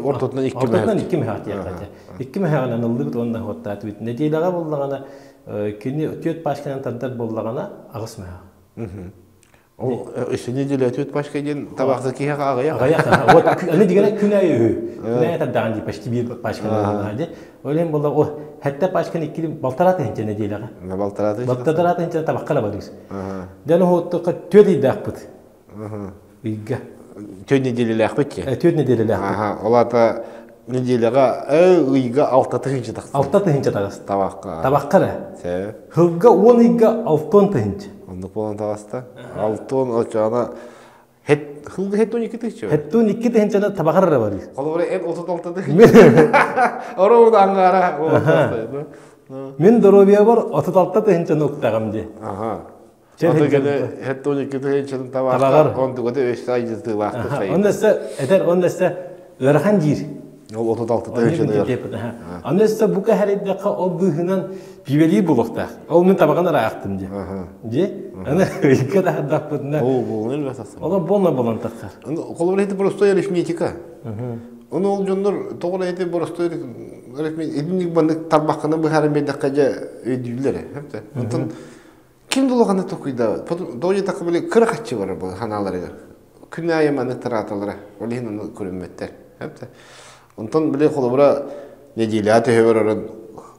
ортотунан икки ортотунан икки мөһөөх диэххэ икки мөһөөҕүнэн ыллыбыт уонна уоттаатыбыт нэдиэлэҕэ буллаҕына кини түөрт пачканан тардар буоллаҕына аҕыс мөһөөх Ол өссө неделя түөрт пачка диэн табахта киһиэхэ аҕыйах. Аҕыйах. Вот аны дигэрэ күн аайы үһү. Күн аайы тардаҕын дии почти биир пачканы дии. Ол иһин буолла о хэтте пачканы икки балтараа тыһыынча нэдиэлэҕэ. Балтараа тыһыынча. Балтараа тыһыынча табахха да барыыс. Дьон уһуттукка түөрт ыйдаахпыт. Ыйга. Түөрт нэдиэлэлээхпит дии. Түөрт нэдиэлэлээхпит. Аха, ол аата нэдиэлэҕэ ыйга алта тыһыынча тахсар. Алта тыһыынча таҕыста. Табахха. Табахха эрэ. Сөп. Сылга уон ыйга алтан тыһыынча. Оннук буолан таҕыста. Алтан оччоҕуна хет сылга хет он икки тыһыынча. Хет он икки тыһыынчаны табаҕар эрэ барыы. Холобура эн 36 тыһыынча. Ороун аңгара буолан Мин доруобуйабар 36 тыһыынчаны уктаҕым дии. Аха. Аты хет он икки тыһыынчаны табаҕар онтугата өссө айдытыылаахтык сайын. Онно өссө этэр онно өссө ыарахан диир. Ол 36 тыһыынчаны. Аны өссө бу кэһэрийдэххэ ол быыһынан пиибэлиир буолуохтаах. Ол мин табаҕын ыраахтым дии. Дии. Аны ыйга таһардахпытына. Ол буолун элбэх тахсар. Ол буолна буолан тахсар. Холобура ити простой арифметика. Ону ол дьоннор тоҕо эрэ ити боростой арифметика итинник маннык тарбаххына быһааран биэрдэххэ дьэ өйдүүллэр. Онтон Ким да улаханнык толкуйдаабат. Тоҕо диэтэххэ били кыра хаччы барар бу санааларыгар. Күн аайы маннык тарааталара. Ол иһин ону көрүммэттэр. Онтон били холобура нэдиэлэҕэ төһө барарын,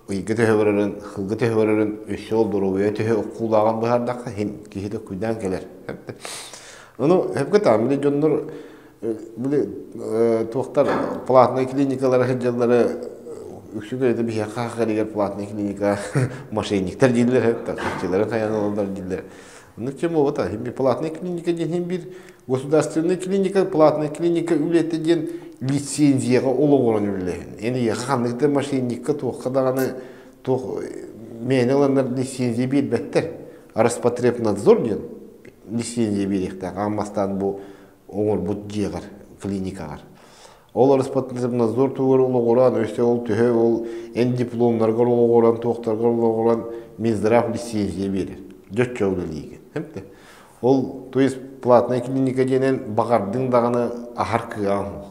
ыйга төһө барарын, сылга төһө барарын, өссө ол доруобуйа төһө уккуулааҕын быһаардахха иһин киһи да куйдаан кэлэр. Ону сөпкө таам били дьоннор били туохтар платнай клиникалара сылдьаллара үксүгэр это биһиэхэ хахарыгар платная клиника мошенниктар дииллэр харчыларын хайан ылаллар дииллэр оннук чем буолбата хим платная клиника диэн хим биир государственная клиника платная клиника үлэтэ диэн лицензияҕа олоҕуран үлэлэһин эн эйиэхэ ханнык да мошенникка туохха даҕаны туох мээнэ ыланнар лицензия биэрбэттэр Роспотребнадзор диэн лицензия биэриэхтээх аан бастаан бу оҥорбут дьиэҕэр, клиникаҕар. Ол Роспотребнадзор тугар олоҕуран, өссө ол төһө ол эн дипломнаргар олоҕуран, туохтаргар олоҕуран Минздрав лицензия биэрэр. Дьоччо үлэлиигин. Хэмтэ. Ол, то есть платная клиника диэнэн баҕардыҥ даҕаны аһар кыаҕыҥ суох.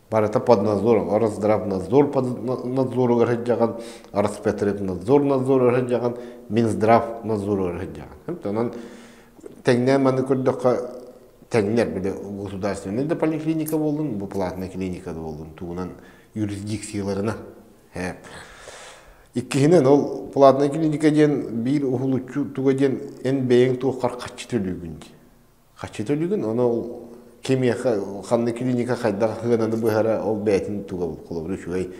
Барыта под надзором, Росздравнадзор под надзоругар сылдьаҕын, Роспотребнадзор надзоругар сылдьаҕын, Минздрав надзоругар сылдьаҕын. Хэмтэ. Онон тэҥнээн маны көрдөххө тэҥнэр били государственный да поликлиника буоллун, бу платная клиника да буоллун тугунан юрисдикцияларынан Иккиһинэн, ол платная клиника диэн биир уһулуччу туга диэн эн бэйэҥ туоххар хаччы төлүүгүн дии. Хаччы төлүүгүн, ону ол кимиэхэ ханна клиника хайдах сыананы быһара ол бэйэтин туга холобур үчүгэй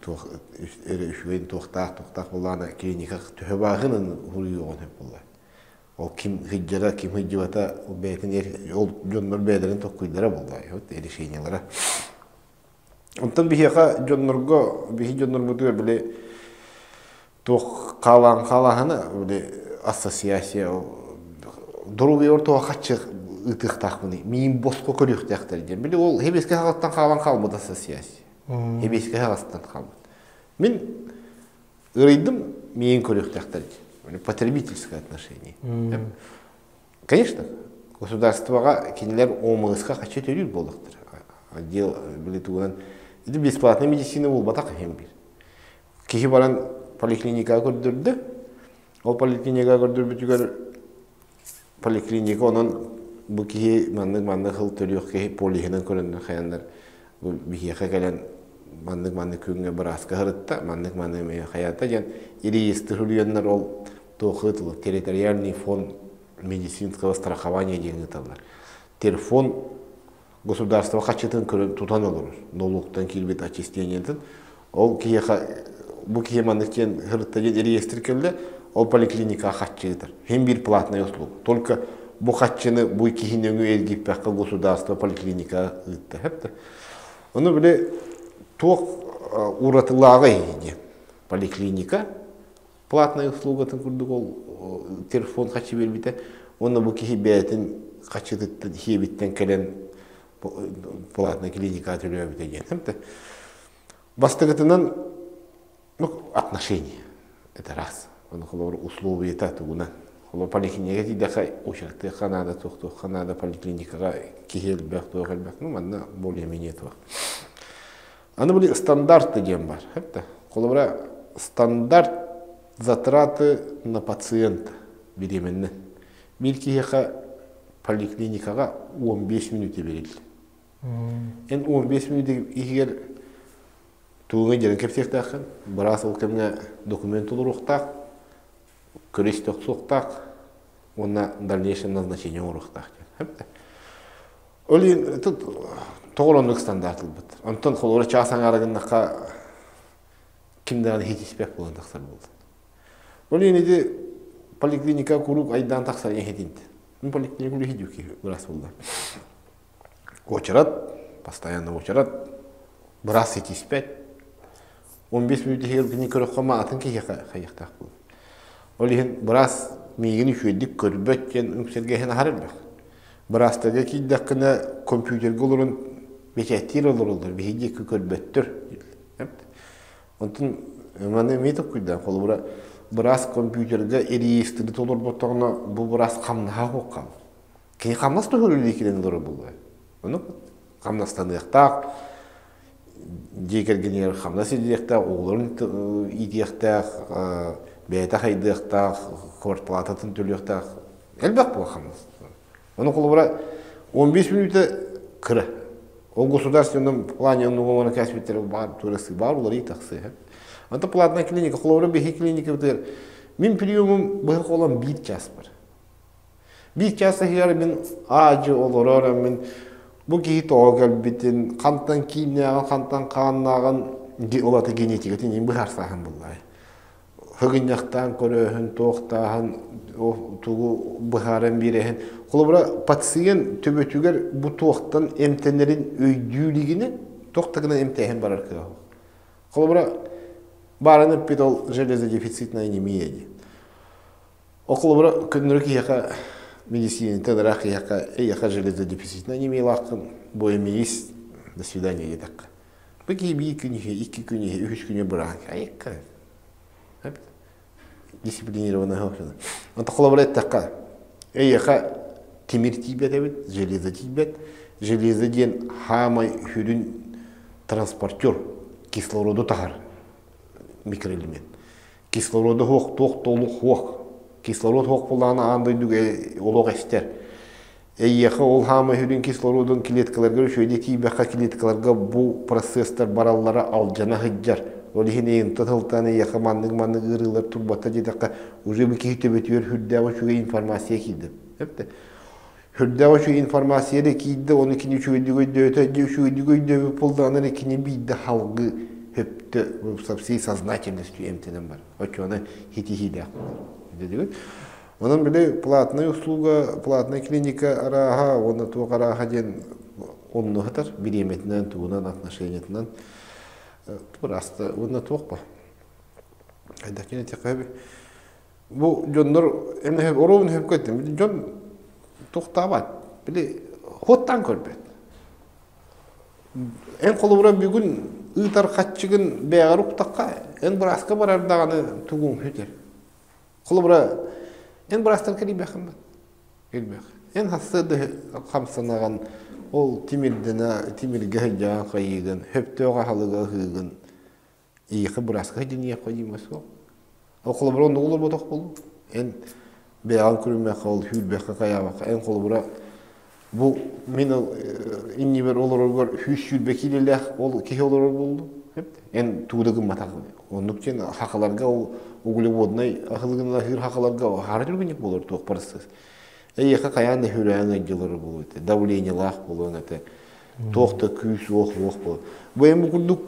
туох эрэ үчүгэй туохтаах туохтаах буоллаҕына клиника төһө бааһынан уһуруйуоҕун сөп буолла. Ол ким сылдьара, ким сылдьыбата ол бэйэтин ол дьоннор бэйэлэрин толкуйдара буолла решениелара. Онтон биһиэхэ дьоннорго, биһи дьоннорбутугар били туох хаалаан хаалааһына били ассоциация доруобуйабар туох хаччы ыытыахтаахпыный, миин босхо көрүөхтээхтэр диэн. Били ол хебиэскэ хаҕастан хаалан хаалбыт ассоциация. Хебиэскэ хаҕастан хаалбыт. Мин ыарыйдым, миин көрүөхтээхтэр диэн. Потребительское отношение. Конечно, государствоҕа кинилэр ОМС-ка хаччы төлүүр буоллахтара. Отдел били тугунан ити бесплатная медицина буолбатах иһин биир. Киһи баран поликлиникаҕа көрдөрдө. Ол поликлиникаҕа көрдөрбүтүгэр поликлиника онон бу киһи маннык-маннык сыл төрүөх киһи полиһынан көрөннөр хайаннар бу биһиэхэ кэлэн маннык-маннык күҥҥэ бырааска сырытта, маннык-маннык эмиэ хайаата диэн реестр суруйаннар ол туох ыытыллар территориальный фонд медицинского страхования диэн ыыталлар. Терфон государство хаччытын көрөн тутан олорор. Нолуктан киирбит отчислениетын. Ол киһиэхэ бу киһи маннык диэн сырытта диэн реестр кэллэ, ол поликлиникаҕа хаччы ыытар. Хин биир платная услуга. Только бу хаччыны бу киһи нөҥүө эргиппэххэ государство поликлиникаҕа ыытта. Хэптэ. Ону били туох уратылааҕый диэн. Поликлиника платная услугатын курдук ол телефон хаччы биэрбитэ уонна бу киһи бэйэтин хаччытыттан хиэбиттэн кэлэн платная клиника төлөөбүтэ диэн бастакытынан ну отношения это раз ону холобур условията тугунан холобур поликлиникаҕа тиийдэххэ очередтыахха наада туохтуохха наада поликлиникаҕа киһи элбэх туох элбэх ну манна более-менее туох Аны били стандарты диэн бар. Холобура, стандарт затраты на пациента бириэмэннэн. Биир киһиэхэ поликлиникаҕа 15 мүнүүтэ бериллэр. Эн 15 мүнүүтэ иһигэр тугуҥа дьэрин кэпсиэхтээххин, быраас ол кэмҥэ документ толоруохтаах, көрө-истэ охсуохтаах уонна дальнейшее назначение оҥоруохтаах диэн. Ол иһин тоҕо оннук стандарт ылбыт. Онтон холобура чаас аҥаара гыннахха ким даҕаны иһитиспэт буолан тахсар буолла. Ол иһин ити поликлиника куруук айдаан тахсар иһитинт. Мин поликлиника үлэһит киһи быраас буолла. Уочарат, постоянно уочарат, быраас ситиспэт. 15 мүнүүт иһигэр кини көрөххө атын киһиэхэ хайыахтаах буолла. Ол иһин быраас миигин үчүгэйдик көрбөт диэн үҥсэргэһин аһар элбэх. Быраастарга киирдэххинэ компьютерга олорон бэчээттиир олороллор, биһиги диэки көрбөттөр. Онтон маны эмиэ толкуйдаан, холобура, быраас компьютерга реестры толорботоҕуна бу быраас хамнаһа суох хаалар. Кини хамнас туһугар үлэлии киирэн олорор буолуо. Ону хамнастаныахтаах, дьиэ кэргэнигэр хамнас илдьиэхтээх, оҕолорун иитиэхтээх, бэйэтэ хайдыахтаах, квартплататын төлүөхтээх. Элбэх буолар хамнас. Ону холобура 15 мүнүүтэ кыра. Ол государственном плане оннугу кээспиттэр баар туурасы баар уларыы тахсыа. Онто платная клиника, холобура биһи клиникабытыгар мин приемум быһа холон биир час бар. Биир час иһигэр мин аадьы олорор, мин бу киһи тоҕо кэлбитин, хантан кииннээҕин, хантан хааннааҕын, ол ата генетикатын иин быһаарсааһын буллай. Хыгынньахтаан көрөөһүн, туохтааһын, тугу быһааран биэрэһин. Холобура, пациент төбөтүгэр бу туохтан эмтэнэрин өйдүү илигинэ, туох да гынан эмтээһин барар кыаҕа суох. Холобура, баарын эппит ол железодефицитная анемия диэн. Ол холобура, көннөрү киһиэхэ медицинэтэ ыраах киһиэхэ эйиэхэ железодефицитная анемиялааххын, бу эмиис, до свидания диэтэххэ. Бу киһи биир күн иһэ, икки күн иһэ, үһүс күнү быраан айыкка. Дисциплинированная Онто холобура эттэххэ, Эйиэхэ тимир тиийбэт эбит, железо тиийбэт. Железо диэн хаамай сүрүн транспортер, кислороду таһар микроэлемент. Кислороду суох, туох да олох суох. Кислород суох буоллаҕына аан дойдуга олох эстэр. Эйиэхэ ол хаамай сүрүн кислородун клеткаларга үчүгэйдик тиийбэххэ клеткаларга бу процесстар бараллара алдьана сылдьар. Ол иһин эйинтэн сылтаан эйиэхэ маннык-маннык ыарыылар турбата диэтэххэ, уже бу киһи төбөтүгэр сүрдээх үчүгэй информация киирдэ. Эптэ. Сүрдээх үчүгэй информация эрэ киирдэ, ону кини үчүгэйдик өйдөөтө, дьэ үчүгэйдик өйдөөбүт буоллаҕына эрэ кини биирдэ халгы сөптө со всей сознательностью эмтэнэн бар. Оччоҕуна ситиһиилээх буолар. Дедигит. Онон били платная услуга, платная клиника арааһа уонна туох арааһа диэн онно сытар бириэмэтинэн, тугунан, отношениятынан быраста уонна туох ба. Хайдах кини этиэххэ бу дьоннор эмне оруобун хөпкө эттим. Дьон туохтаабат. Били хуоттаан көрбөт. Эн холобура бүгүн ыытар хаччыгын бэйэҕэр уктахха, эн бырааска барар даҕаны тугуҥ сүтэр. Холобура, эн быраастан кэлийбэххин бат. Кэлбэх. Эн хассыада хамсанаҕын, ол тимирдэнэ, тимиргэ сылдьаҕын хайыыгын, хөптөөх аһылыга аһыыгын, эйиэхэ бырааска сылдьыниэххэ диимэ суох. Ол холобура оннук олорботох буолуо. Эн бэйэҕин көрүммэххэ, ол сүүрбэххэ хайаабакка, эн холобура бу мин иннибэр олороргор 120 киилэлээх ол киһи олорор буоллум. Эн тугу да гымматаҕын. Оннук диэн хахаларга ол углеводнай аһылыгын аһыыр хахаларга хара түргэнник буолар туох барысыз. Эйиэхэ хайаан да хүрээҥ ыйдьылары буолуо этэ, давлениелаах буолуоҥ этэ. Туох да күүс уох уох буолуо. Бу эн бу курдук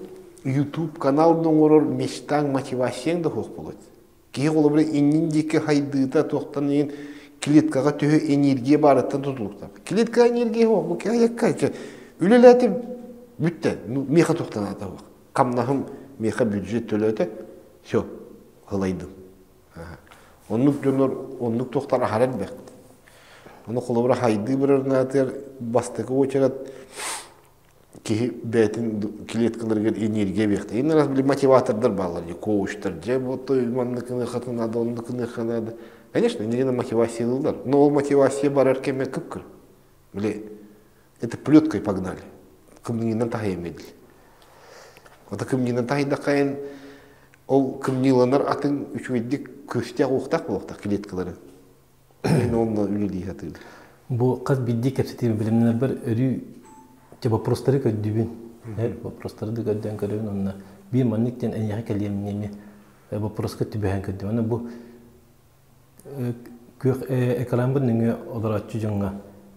YouTube канал да оҥорор мечтаҥ, мотивацияҥ да суох буолуо этэ. Киһи холобура иннин диэки хайдыыта туохтан иһин клеткаҕа төһө энергия баарыттан тутулуктаах. Клетка энергия суох, бу киһи үлэлээтим бүттэ, ну миэхэ туохтан аата суох. Хамнаһым миэхэ бюджет төлөөтө, все, ылайдым. Оннук дьоннор оннук туохтар аһара элбэх. Ону холобура хайдыы барарнаатыгар бастакы уочарат киһи бэйэтин клеткаларыгар энергия биэхтэ. Инна раз били мотиватордар бааллар, коучтар, дьэ вот маннык гыныахха надо, оннук гыныахха надо. Конечно, иннигина мотивация ылылар. Но ол мотивация барар кэмэ кып-кыр. Били это плеткой погнали. Кымньыынан таһыйан биэрдил. Ото кымньыынан таһыйдахха ол кымньыыланар атын үчүгэйдик күүстээх уохтаах буолуохтаах клеткалары. Мин онно үлэлии сатыыбын. Бу хас биирдии кэпсэтиим билимнэрбэр өрүү те вопростары көрдүүбүн. Вопростары да көрдөөн көрөбүн онно биир маннык диэн эйиэхэ кэлиэм эмиэ вопроска түбэһэн көрдүм. Аны бу күөх экранбын нөҥүө олорооччу дьоҥҥо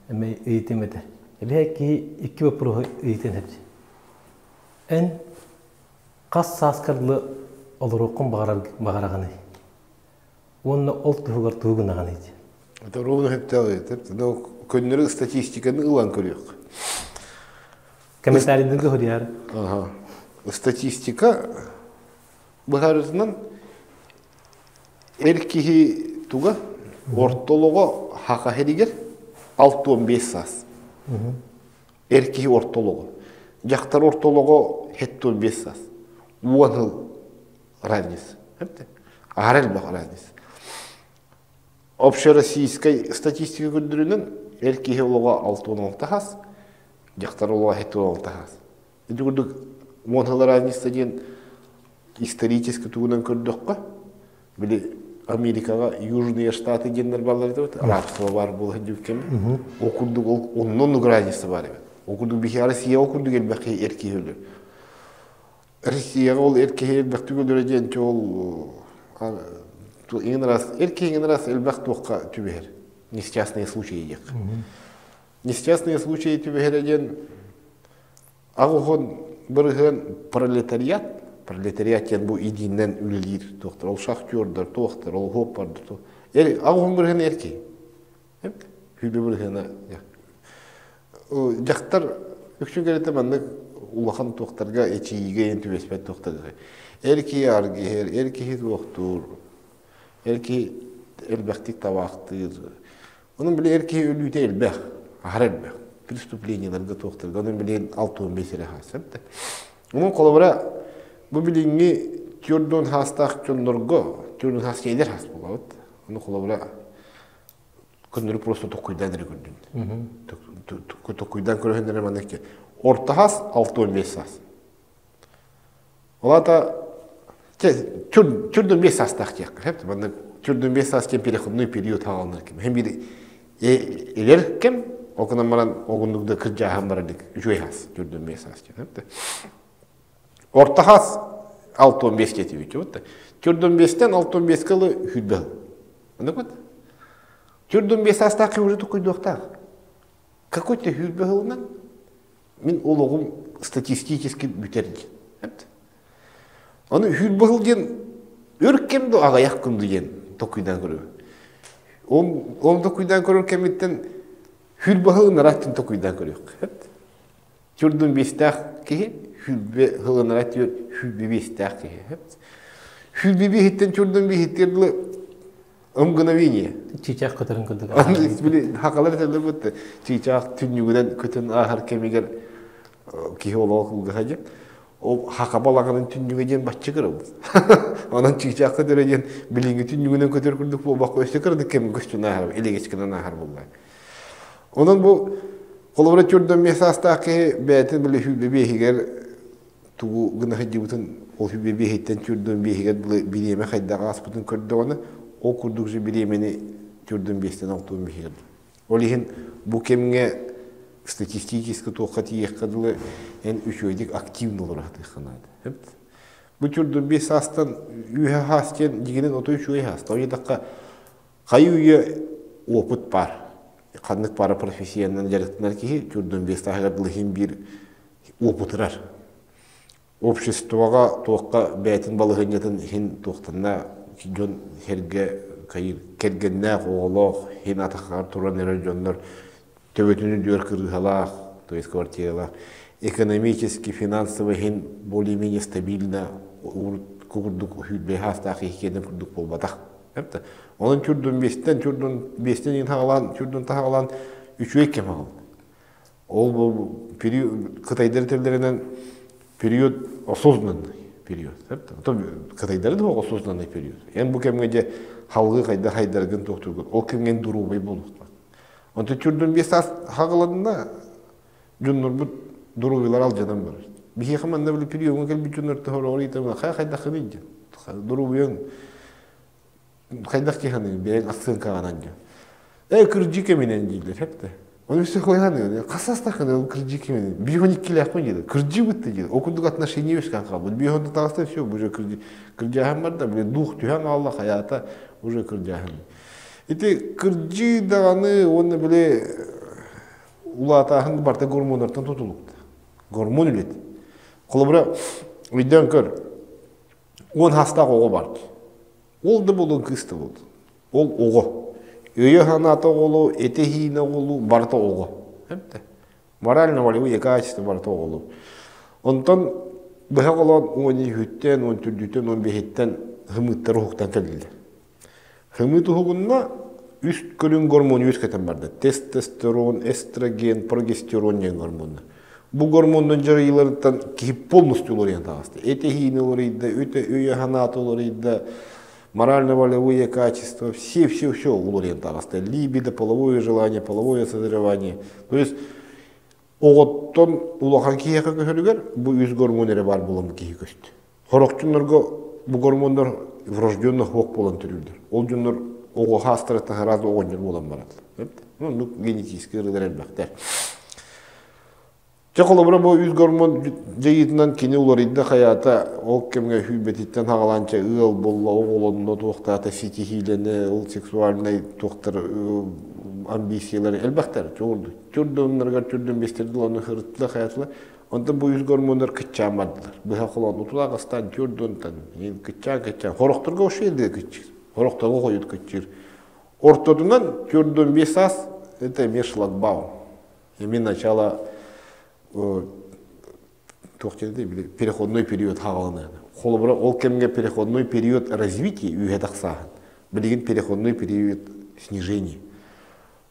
эмиэ ыйытыым этэ. Эбиһэ киһи икки вопроһу ыйытыан сөп. Эн хас сааскар дылы олоруоххун баҕараҕыный? Уонна ол туһугар тугу гынаҕыный? Это ровно сөптөөх ыйытар. Көннөрү статистиканы ылан көрүөх. Комментарийдарга суруйар. Ага. Статистика быһаарытынан эр киһи туга ортолого хаха хэригэр 65 саас. Эр киһи ортолого. Дьахтар ортолого 75 саас. Уон сыл разница. Аһара элбэх разница. Общероссийскай статистика көрдөрүнэн эр киһи олоҕо 66 хас, дьахтар олоҕо 76 хас. Ити курдук уон сыл разница диэн исторически тугунан көрдөххө, били Америкаҕа Южные Штаты диэннэр бааллар этэ, рабство баар буола сылдьыбыт кэмэ. Ол курдук ол оннун разница баар эбит. Ол курдук биһи Россия ол курдук элбэх эр киһи өлөр. Россияҕа ол эр киһи элбэхтик өлөрө диэн ол иҥин раз эр киһи иҥин раз элбэх туохха түбэһэр несчастные случаи диэх несчастные случаи түбэһэрэ диэн аҕыһын бырыһыан пролетариат пролетариат диэн бу идииннэн үлэлиир туохтар ол шахтердар туохтар ол хуоппардар аҕыһын бырыһыан эр киһи Сүүрбэ бырыһыана дьахтар үксүн кэрэтэ маннык улахан туохтарга эчийиигэ иһин түбэспэт туохтарга эр киһи аргыһар, эр киһи туохтуур, эр киһи элбэхтик табаахтыыр. Онон били эр киһи өлүүтэ элбэх, аһара элбэх. Преступлениеларга туохтарга, онон билигин 65 эрэ хаалсар да. Онон холобура бу билиҥҥи 40 хаастаах дьоннорго, 40 хаас эдэр хаас буолабыт. Ону холобура. Көннөрү просто токуйдаан эрэ көрдүм. Токуйдаан көрөһүн эрэ маннык орто хас 65 саас. Ол аата 45 саастаах диэххэ сөп. Маннык 45 саас диэн переходной период хааланар кэм. Һэм биир элэр кэм, ол гынан баран оҕуннук да кырдьааһан барар үчүгэй хас 45 саас диэн. Орто хас 65 диэтибит. 45-тэн 65-ке ылы хүрбэ сыл. Оннук вот. 45 саастаах киһи уже тукуйдуохтаах. Какой-то хүрбэ сылынан мин олоҕум статистически бүтэр диэн. Аны хүрбэ сыл диэн өр кэм да аҕыйах күн диэн токуйдаан көрөр. Ол токуйдаан көрөр кэмиттэн хүрбэ сыл ынараттын токуйдаан көрүөх. Түрдүн биэстээх киһи, хүрбэ сылынара түөр хүрбэ биэстээх киһи. Хүрбэ биэһиттэн түрдүн биэһиттэр дылы мгновение. Чыычаах көтөрүн курдук. Били хакалар этэллэр бутта чыычаах түннүгүнэн көтөн ааһар кэмигэр киһи олоҕо кылгаһа диэн. Ол хака балаҕанын түннүгэ диэн бачча кырабыт. Онон чыычаах көтөрө диэн билиҥҥи түннүгүнэн көтөр курдук буолбакка өссө кырадык кэм көстөн ааһар, илигичкэнэн ааһар буолла. Онон бу холобура 45 саастаах киһи бэйэтин били сүүрбэ биэһигэр тугу гына сылдьыбытын ол сүүрбэ биэһиттэн түрдүн биэһигэр дылы бириэмэ хайдах ааспытын көрдөҕүнэ ол курдук же бириэмэни түрдүн биэстэн алтыан биэһигэр ол иһин бу кэмҥэ статистически туохха тиийиэххэ дылы эн үчүгэйдик активно олоро сатыахха наада бу түрдүн биэс саастан үөһэ хаас диэн дьигинэн отой үчүгэй хаас тоҕо диэтэххэ Хайы-үйэ опыт баар. Ханнык баара профессиянан дьарыктанар киһи түрдүн биэс сааһыгар дылы иһин биир опытырар. Обществоҕа туохха бэйэтин балаһыанньатын иһин туохтанна дьон сэргэ кэргэннээх, оҕолоох, иһин атаххар туран эрэр дьоннор төбөтүн үрдүгэр кырыыһалаах, то есть квартиралаах, экономически, финансово иһин более-менее стабильно курдук сүүрбэ саастаах киһи курдук буолбатах. Онон түрдүн биэстэн, түрдүн биэстэн иһин хаҕалаан, түрдүн таһаҕалаан үчүгэй кэм аҕалла. Ол бу период кытайдар этэллэринэн период осознанный период. Кытайдары да осознанный период. Эн бу кэмҥэ дьэ халгыы хайда хайдаргын туохтургун ол кэмҥэ дуруубай буолуохтаах. Онтон түрдүн биэс саас хаҕаланна дьоннорбут доруобуйалара алдьанан барар. Биһиэхэ манна били приемҥа кэлбит дьоннор тоһороҕор ыйытабын хайа хайдаххыный диэн. Доруобуйаҥ хайдах киһи бэйэҥ ассыаҥкаҕынан диэн. Э кырдьыы кэминэн дииллэр хэптэ. Оны все хуйханы, хасастахын кырдьыы кэминэн. Биһон иккилээхпин диэди. Кырдьыы бытты диэди. Ол курдук отношение үскэн хаалбыт. Биһон таҕыста все, уже кырдьааһын барда, блин, дух түһэн хаалла, хаята уже кырдьааһын. Ити кырдьыы даҕаны уонна били улаатааһын барыта гормоннартан тутулуктаах. Гормон үлэтэ. Холобура, өйдөөн көр, 10 саастаах оҕо бар. Ол да буолуон кыыс да буолуон. Ол оҕо. Өйө-санаата оҕолуу, этэ-иһиинэ оҕолуу, барыта оҕо. Эбитэ. Морально-волевые качества барыта оҕолуу. Онтон быһа холоон уон үһүттэн, уон төрдүттэн, уон биэһиттэн хымыыттар уһуктан кэллилэр. Хымыы туһугунна үс көрүҥ гормон үөскэтэн барда. Тестостерон, эстроген, прогестерон диэн гормоннар. Бу гормоннар дьарыйыыларыттан киһи полностью уларыйан таҕыста. Эт-эһиини уларыйда, өтө өйө-санаата уларыйда, морально-волевые качества, все-все-все уларыйан таҕыста. Либидо, половое желание, половое созревание. То есть оҕоттон улахан киһиэхэ көһөрүгэр бу үс гормон эрэ баар буолан киһи көстө. Сорох дьоннорго бу гормоннар врожденных суох буолан төрүүллэр. Ол дьоннор оҕо хаастарыттан сразу оҕонньор буолан бараллар. Оннук генетический ыарыылар элбэхтэр. Чэ холобура бу үс гормон дьайыытынан кини уларыйда хайаата ол кэмҥэ сүүрбэтиттэн хаҕалаан чэ ыал буолла, оҕолонно, туохтаата ситиһиилэнэ, ол сексуальнай туохтар амбициялары элбэхтэр. Чурдуннарыгар чурдун биэстэрдил ону сырыттыла хайатыла Онтон бу үс гормоннар кыччаан бардылар. Быһа холоон утулаах астаан түөрт кыччаан кыччаан. Хорохторго вообще элбэҕи кыччыыр. Хорохторго хойут кыччыыр. Ортотунан 45 саас это эмиэ шлагбаум. Эмиэ начало туох диэн переходной период хаалана. Холобура ол кэмҥэ переходной период развития үөһэ тахсааһын. Билигин переходной период снижения.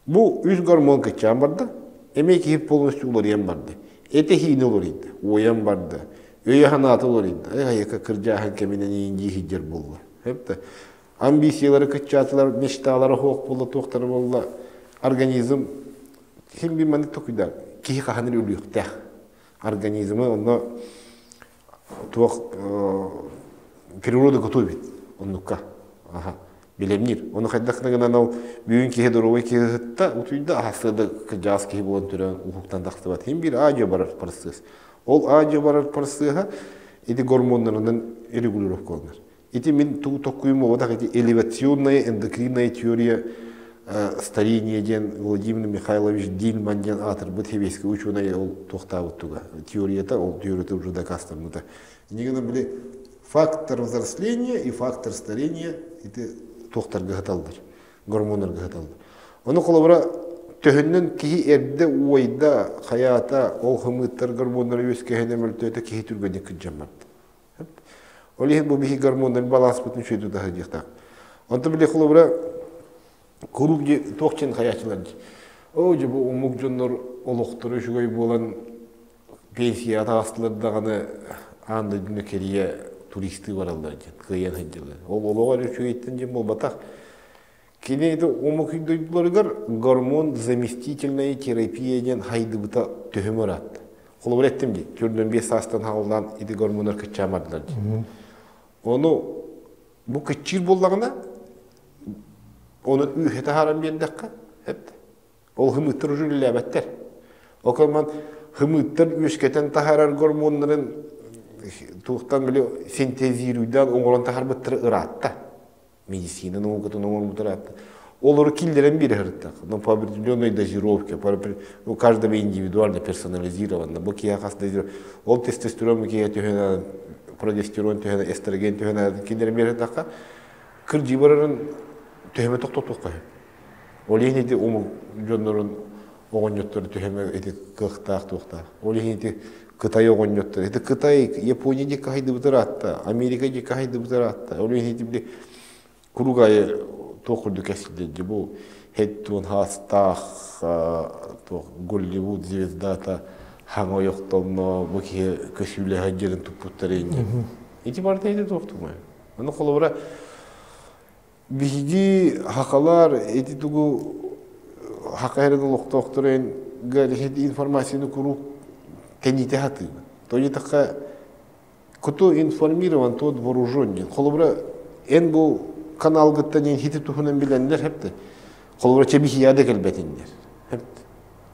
Бу үс гормон кыччаан барда, эмиэ киһи полностью уларыйан барда. Этэ-иһиини уларыйда, уойан барда, өйө-санаата уларыйда. Эй, айака кырдьааһын кэминэн ииндии сылдьар буолла. Эптэ амбициялары кыччаатылар, мечталара суох буолла, туохтара буолла. Организм син биир маннык токуйдар киһи хаһан эрэ өлүөхтээх. Организмы онно туох природа готовит оннукка. Аха. Билэмниир. Ону хайдах гынан ол бүгүн киһи доруобай киһи сытта, утуйда, аһастыда кырдьаҕас киһи буолан төрөөн уһуктан тахсыбат. Хин биир аадьа барар процесс. Ол аадьа барар процесса ити гормоннарынан регулировкаланар. Ити мин тугу токкуйум буолбатах, ити элевационная эндокринная теория старения диэн Владимир Михайлович Дильман диэн аатырбыт сэбиэскэй учуонай ол туохтаабыт туга. Теорията, ол теорията уже дакаастаммыта. Иннигинэ били фактор взросления и фактор старения ити туохтарга сыталлар, гормоннарга сыталлар. Ону холобура төһөннөн киһи эрдэ уойда, хайаата, ол хымыыттар гормоннара үөскэһинэ мөлтөөтө киһи түргэнник кырдьаммат. Ол иһин бу биһи гормоннарын балааспытын үчүгэй тута сылдьыахтаах. Онтон били холобура куруук дьи туох дьин хайааччылар дии. Оо дьэ бу омук дьоннор олохторо үчүгэй буолан пенсияҕа таҕыстылар даҕаны аан дойдуну кэрийэ туристыы бараллар диэн кыайан сылдьаллар. Ол олоҕо эрэ үчүгэйтэн дьин буолбатах. Кини ити омук дойдуларыгар гормон заместительная терапия диэн хайдыбыта төһөм ыраатта. Холобур эттим дии, 45 саастан хааллаан ити гормоннар кыччаамардылар дии. Ону бу кыччыыр буоллаҕына, ону үүһэ таһааран биэрдэххэ, эп ол хымыыттар уже үлэлээбэттэр. Окоман хымыыттар үөскэтэн таһаарар гормоннарын туохтан били синтезируйдаан оҥорон таһаарбыттара ыраатта. Медицина наукатын оҥорбут ыраатта. Олору киллэрэн биэрэ сырыттах. Но по определенной дозировке, по, ну, каждого индивидуально персонализированно. Бу киһи хас дозировка. Ол тестостерон киһи түһэн, прогестерон түһэн, эстроген түһэн киллэрэн биэрэ сырыттахха, кырдьыы барарын төһөмө тохтотуохха сөп. Ол иһин ити омук дьоннорун оҕонньоттору төһөмө ити кыахтаах туохтаах. Ол иһин ити Кытай оҕонньоттору, ити Кытай, Япония диэки хайдыбыт ыраатта, Америка диэки хайдыбыт ыраатта. Ол иһин ити били куруук аайы туох курдук кэсилдэ бу хеттуон хаастаах туох Голливуд звездата хаҥа ойохтонно бу киһи көсүүлэһэ дьэрин туппуттар инни. Ити барыта ити туох тумай. Аны холобура Биһиги хакалар ити тугу хака эрэн олохтоохтор эн информацияны куруук тэнитэ сатыыбын. То диэтэххэ кто информирован, тот вооружен диэн. Холобура, эн бу каналгыттан эн хити туһунан билэннэр хэпте. Холобура, чэбиһийэ да кэлбэтиннэр. Хэпте.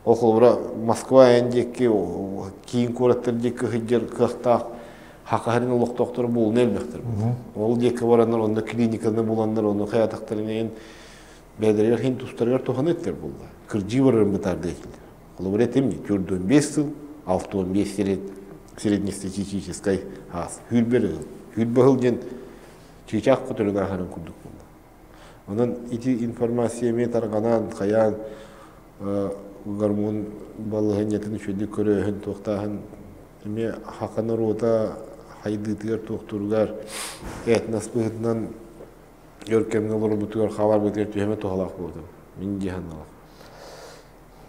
Ол холобура, Москва эн диэки киин куораттар диэки сылдьар кыахтаах хакаһарын олохтоохторо буолуна элбэхтэр. Ол диэки бараннар, онно клиниканы буланнар, ону хайатахтарын эн бэйэлэригэр хин тустарыгар туһана иттер булла. Кырдьыы барарын бытаарды этилэр. Холобура этим, 45 сыл, 65 среднестатистическай аас. Хүрбер ыл. Хүрбэ ыл диэн чыычаах көтөрүн ааһарын курдук буолла. Онон ити информация эмиэ тарҕанан, хайаан гормон балаһыанньатын үчүгэйдик көрөөһүн, туохтааһын эмиэ хака норуота хайдыытыгар, туохтууругар этнос быһыытынан өр кэмҥэ олорбутугар, хааларбытыгар түһэмэ туһалаах буолуо. Мин дии санаалаах.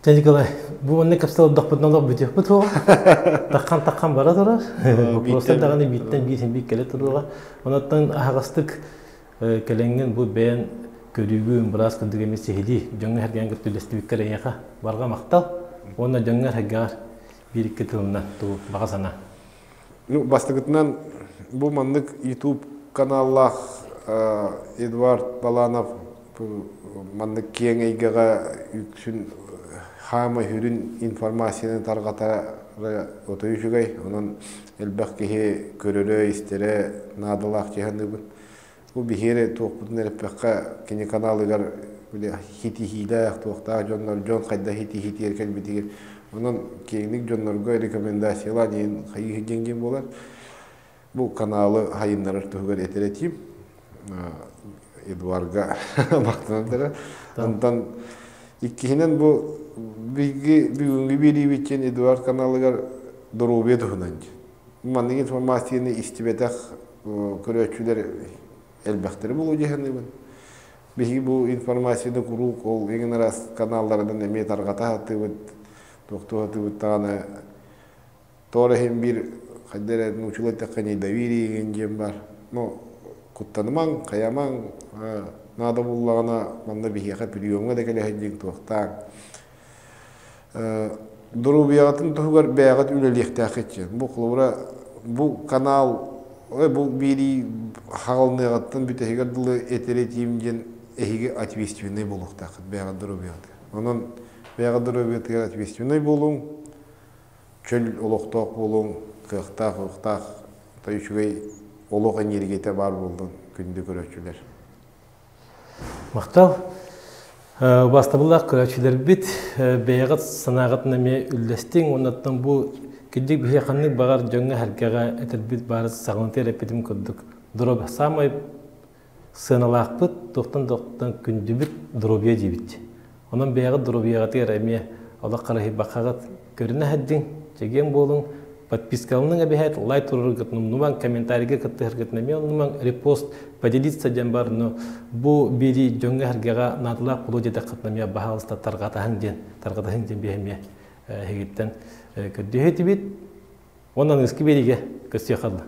Дьэ, Николай, бу манна кэпсэл олордохпутуна олох бүтүөхпүт суоҕа. Таххан-таххан бара турар. Боппуруостар даҕаны бииртэн биир син биир кэлэ туруоҕа. Онон аһаҕастык кэлэҥҥин бу бэйэн көрүүгүн, быраас курдук эмиэ сиһилии дьоҥҥо-сэргэҕэ кытта үллэстибиккэр эйиэхэ барҕа махтал уонна дьоҥҥо-сэргэҕэр биир-икки тылынан тугу баҕа санаа. Ну, бастакытынан бу маннык YouTube каналлаах Эдуард Баланов маннык киэҥ эйгэҕэ үксүн хаама сүрүн информацияны тарҕатара отой үчүгэй. Онон элбэх киһи көрөрө, истэрэ наадалаах дии саныыбын. Бу биһиэри туохпутун эрэппэххэ кини каналыгар били хитиһиилээх туохтаах дьоннор дьон хайдах хитиһиитигэр кэлбитигэр онон киэҥник дьоннорго рекомендациялаан диэн хайыы диэн буолар. Бу каналы хайыннарар туһугар этэр этиим. Эдуарга махтанар. Онтон иккиһинэн бу биһиги бүгүҥҥү биэриибит диэн Эдуард каналыгар доруобуйа туһунан диэн. Маннык информацияны истибэтэх көрөөччүлэр элбэхтэрэ буолуо дии саныыбын. Биһиги бу информацияны куруук ол эҥин араас каналларынан эмиэ тарҕата сатыыбыт, туохтуу сатыыбыт даҕаны тоҕо иһин биир хайда эрэ научила эттэххэ недоверие диэн баар. Ну, куттанымаҥ, хайамаҥ, Наада буоллаҕына, манна биһиэхэ приемҥа да кэлэ сылдьыҥ туохтааҥ. Доруобуйаҕытын туһугар бэйэҕит үлэлиэхтээххит диэн. Бу холобура бу канал бу биэрии хаҕылыныаҕыттан бүтэһигэр дылы этэр этиим диэн эһиги ответственнай буолуохтааххыт бэйэҕит доруобуйаҕытыгар. Онон бэйэҕит доруобуйатыгар ответственнай буолуҥ, чөл олохтоох буолуҥ, кыахтаах, уохтаах, үчүгэй олох энергията баар буоллун күндү көрөөччүлэр. Махтал. Убаастабыллаах көрөөччүлэрбит, бэйэҕит санааҕытын эмиэ үллэстиҥ уоннаттан бу кырдьык биһиги ханнык баҕар дьоҥҥо-сэргэҕэ этэрбит баары саҕалатыы эрэппитим курдук доруобуйа саамай сыаналаахпыт, туохтан да күндүбүт доруобуйа диибит. Онон бэйэҕит доруобуйаҕытыгар эмиэ олох харыһыйбаккаҕыт көрүнэ сылдьыҥ, чэгиэн буолуҥ, подпискаланыҥ эбэһээт, лайк туруораргытын умнумаҥ, комментарийга кыттыһаргытын эмиэ умнумаҥ, репост, поделиться диэн бар, но бу биэрии дьоҥҥо-сэргэҕэ наадалаах буолуо диэтэххитинэ эмиэ баһаалыста тарҕатаһыҥ диэн, тарҕатаһыҥ диэн биһи эмиэ эһигиттэн көрдөһө этибит. Уонна аныгыскы биэриигэ көрсүөххэ дылы.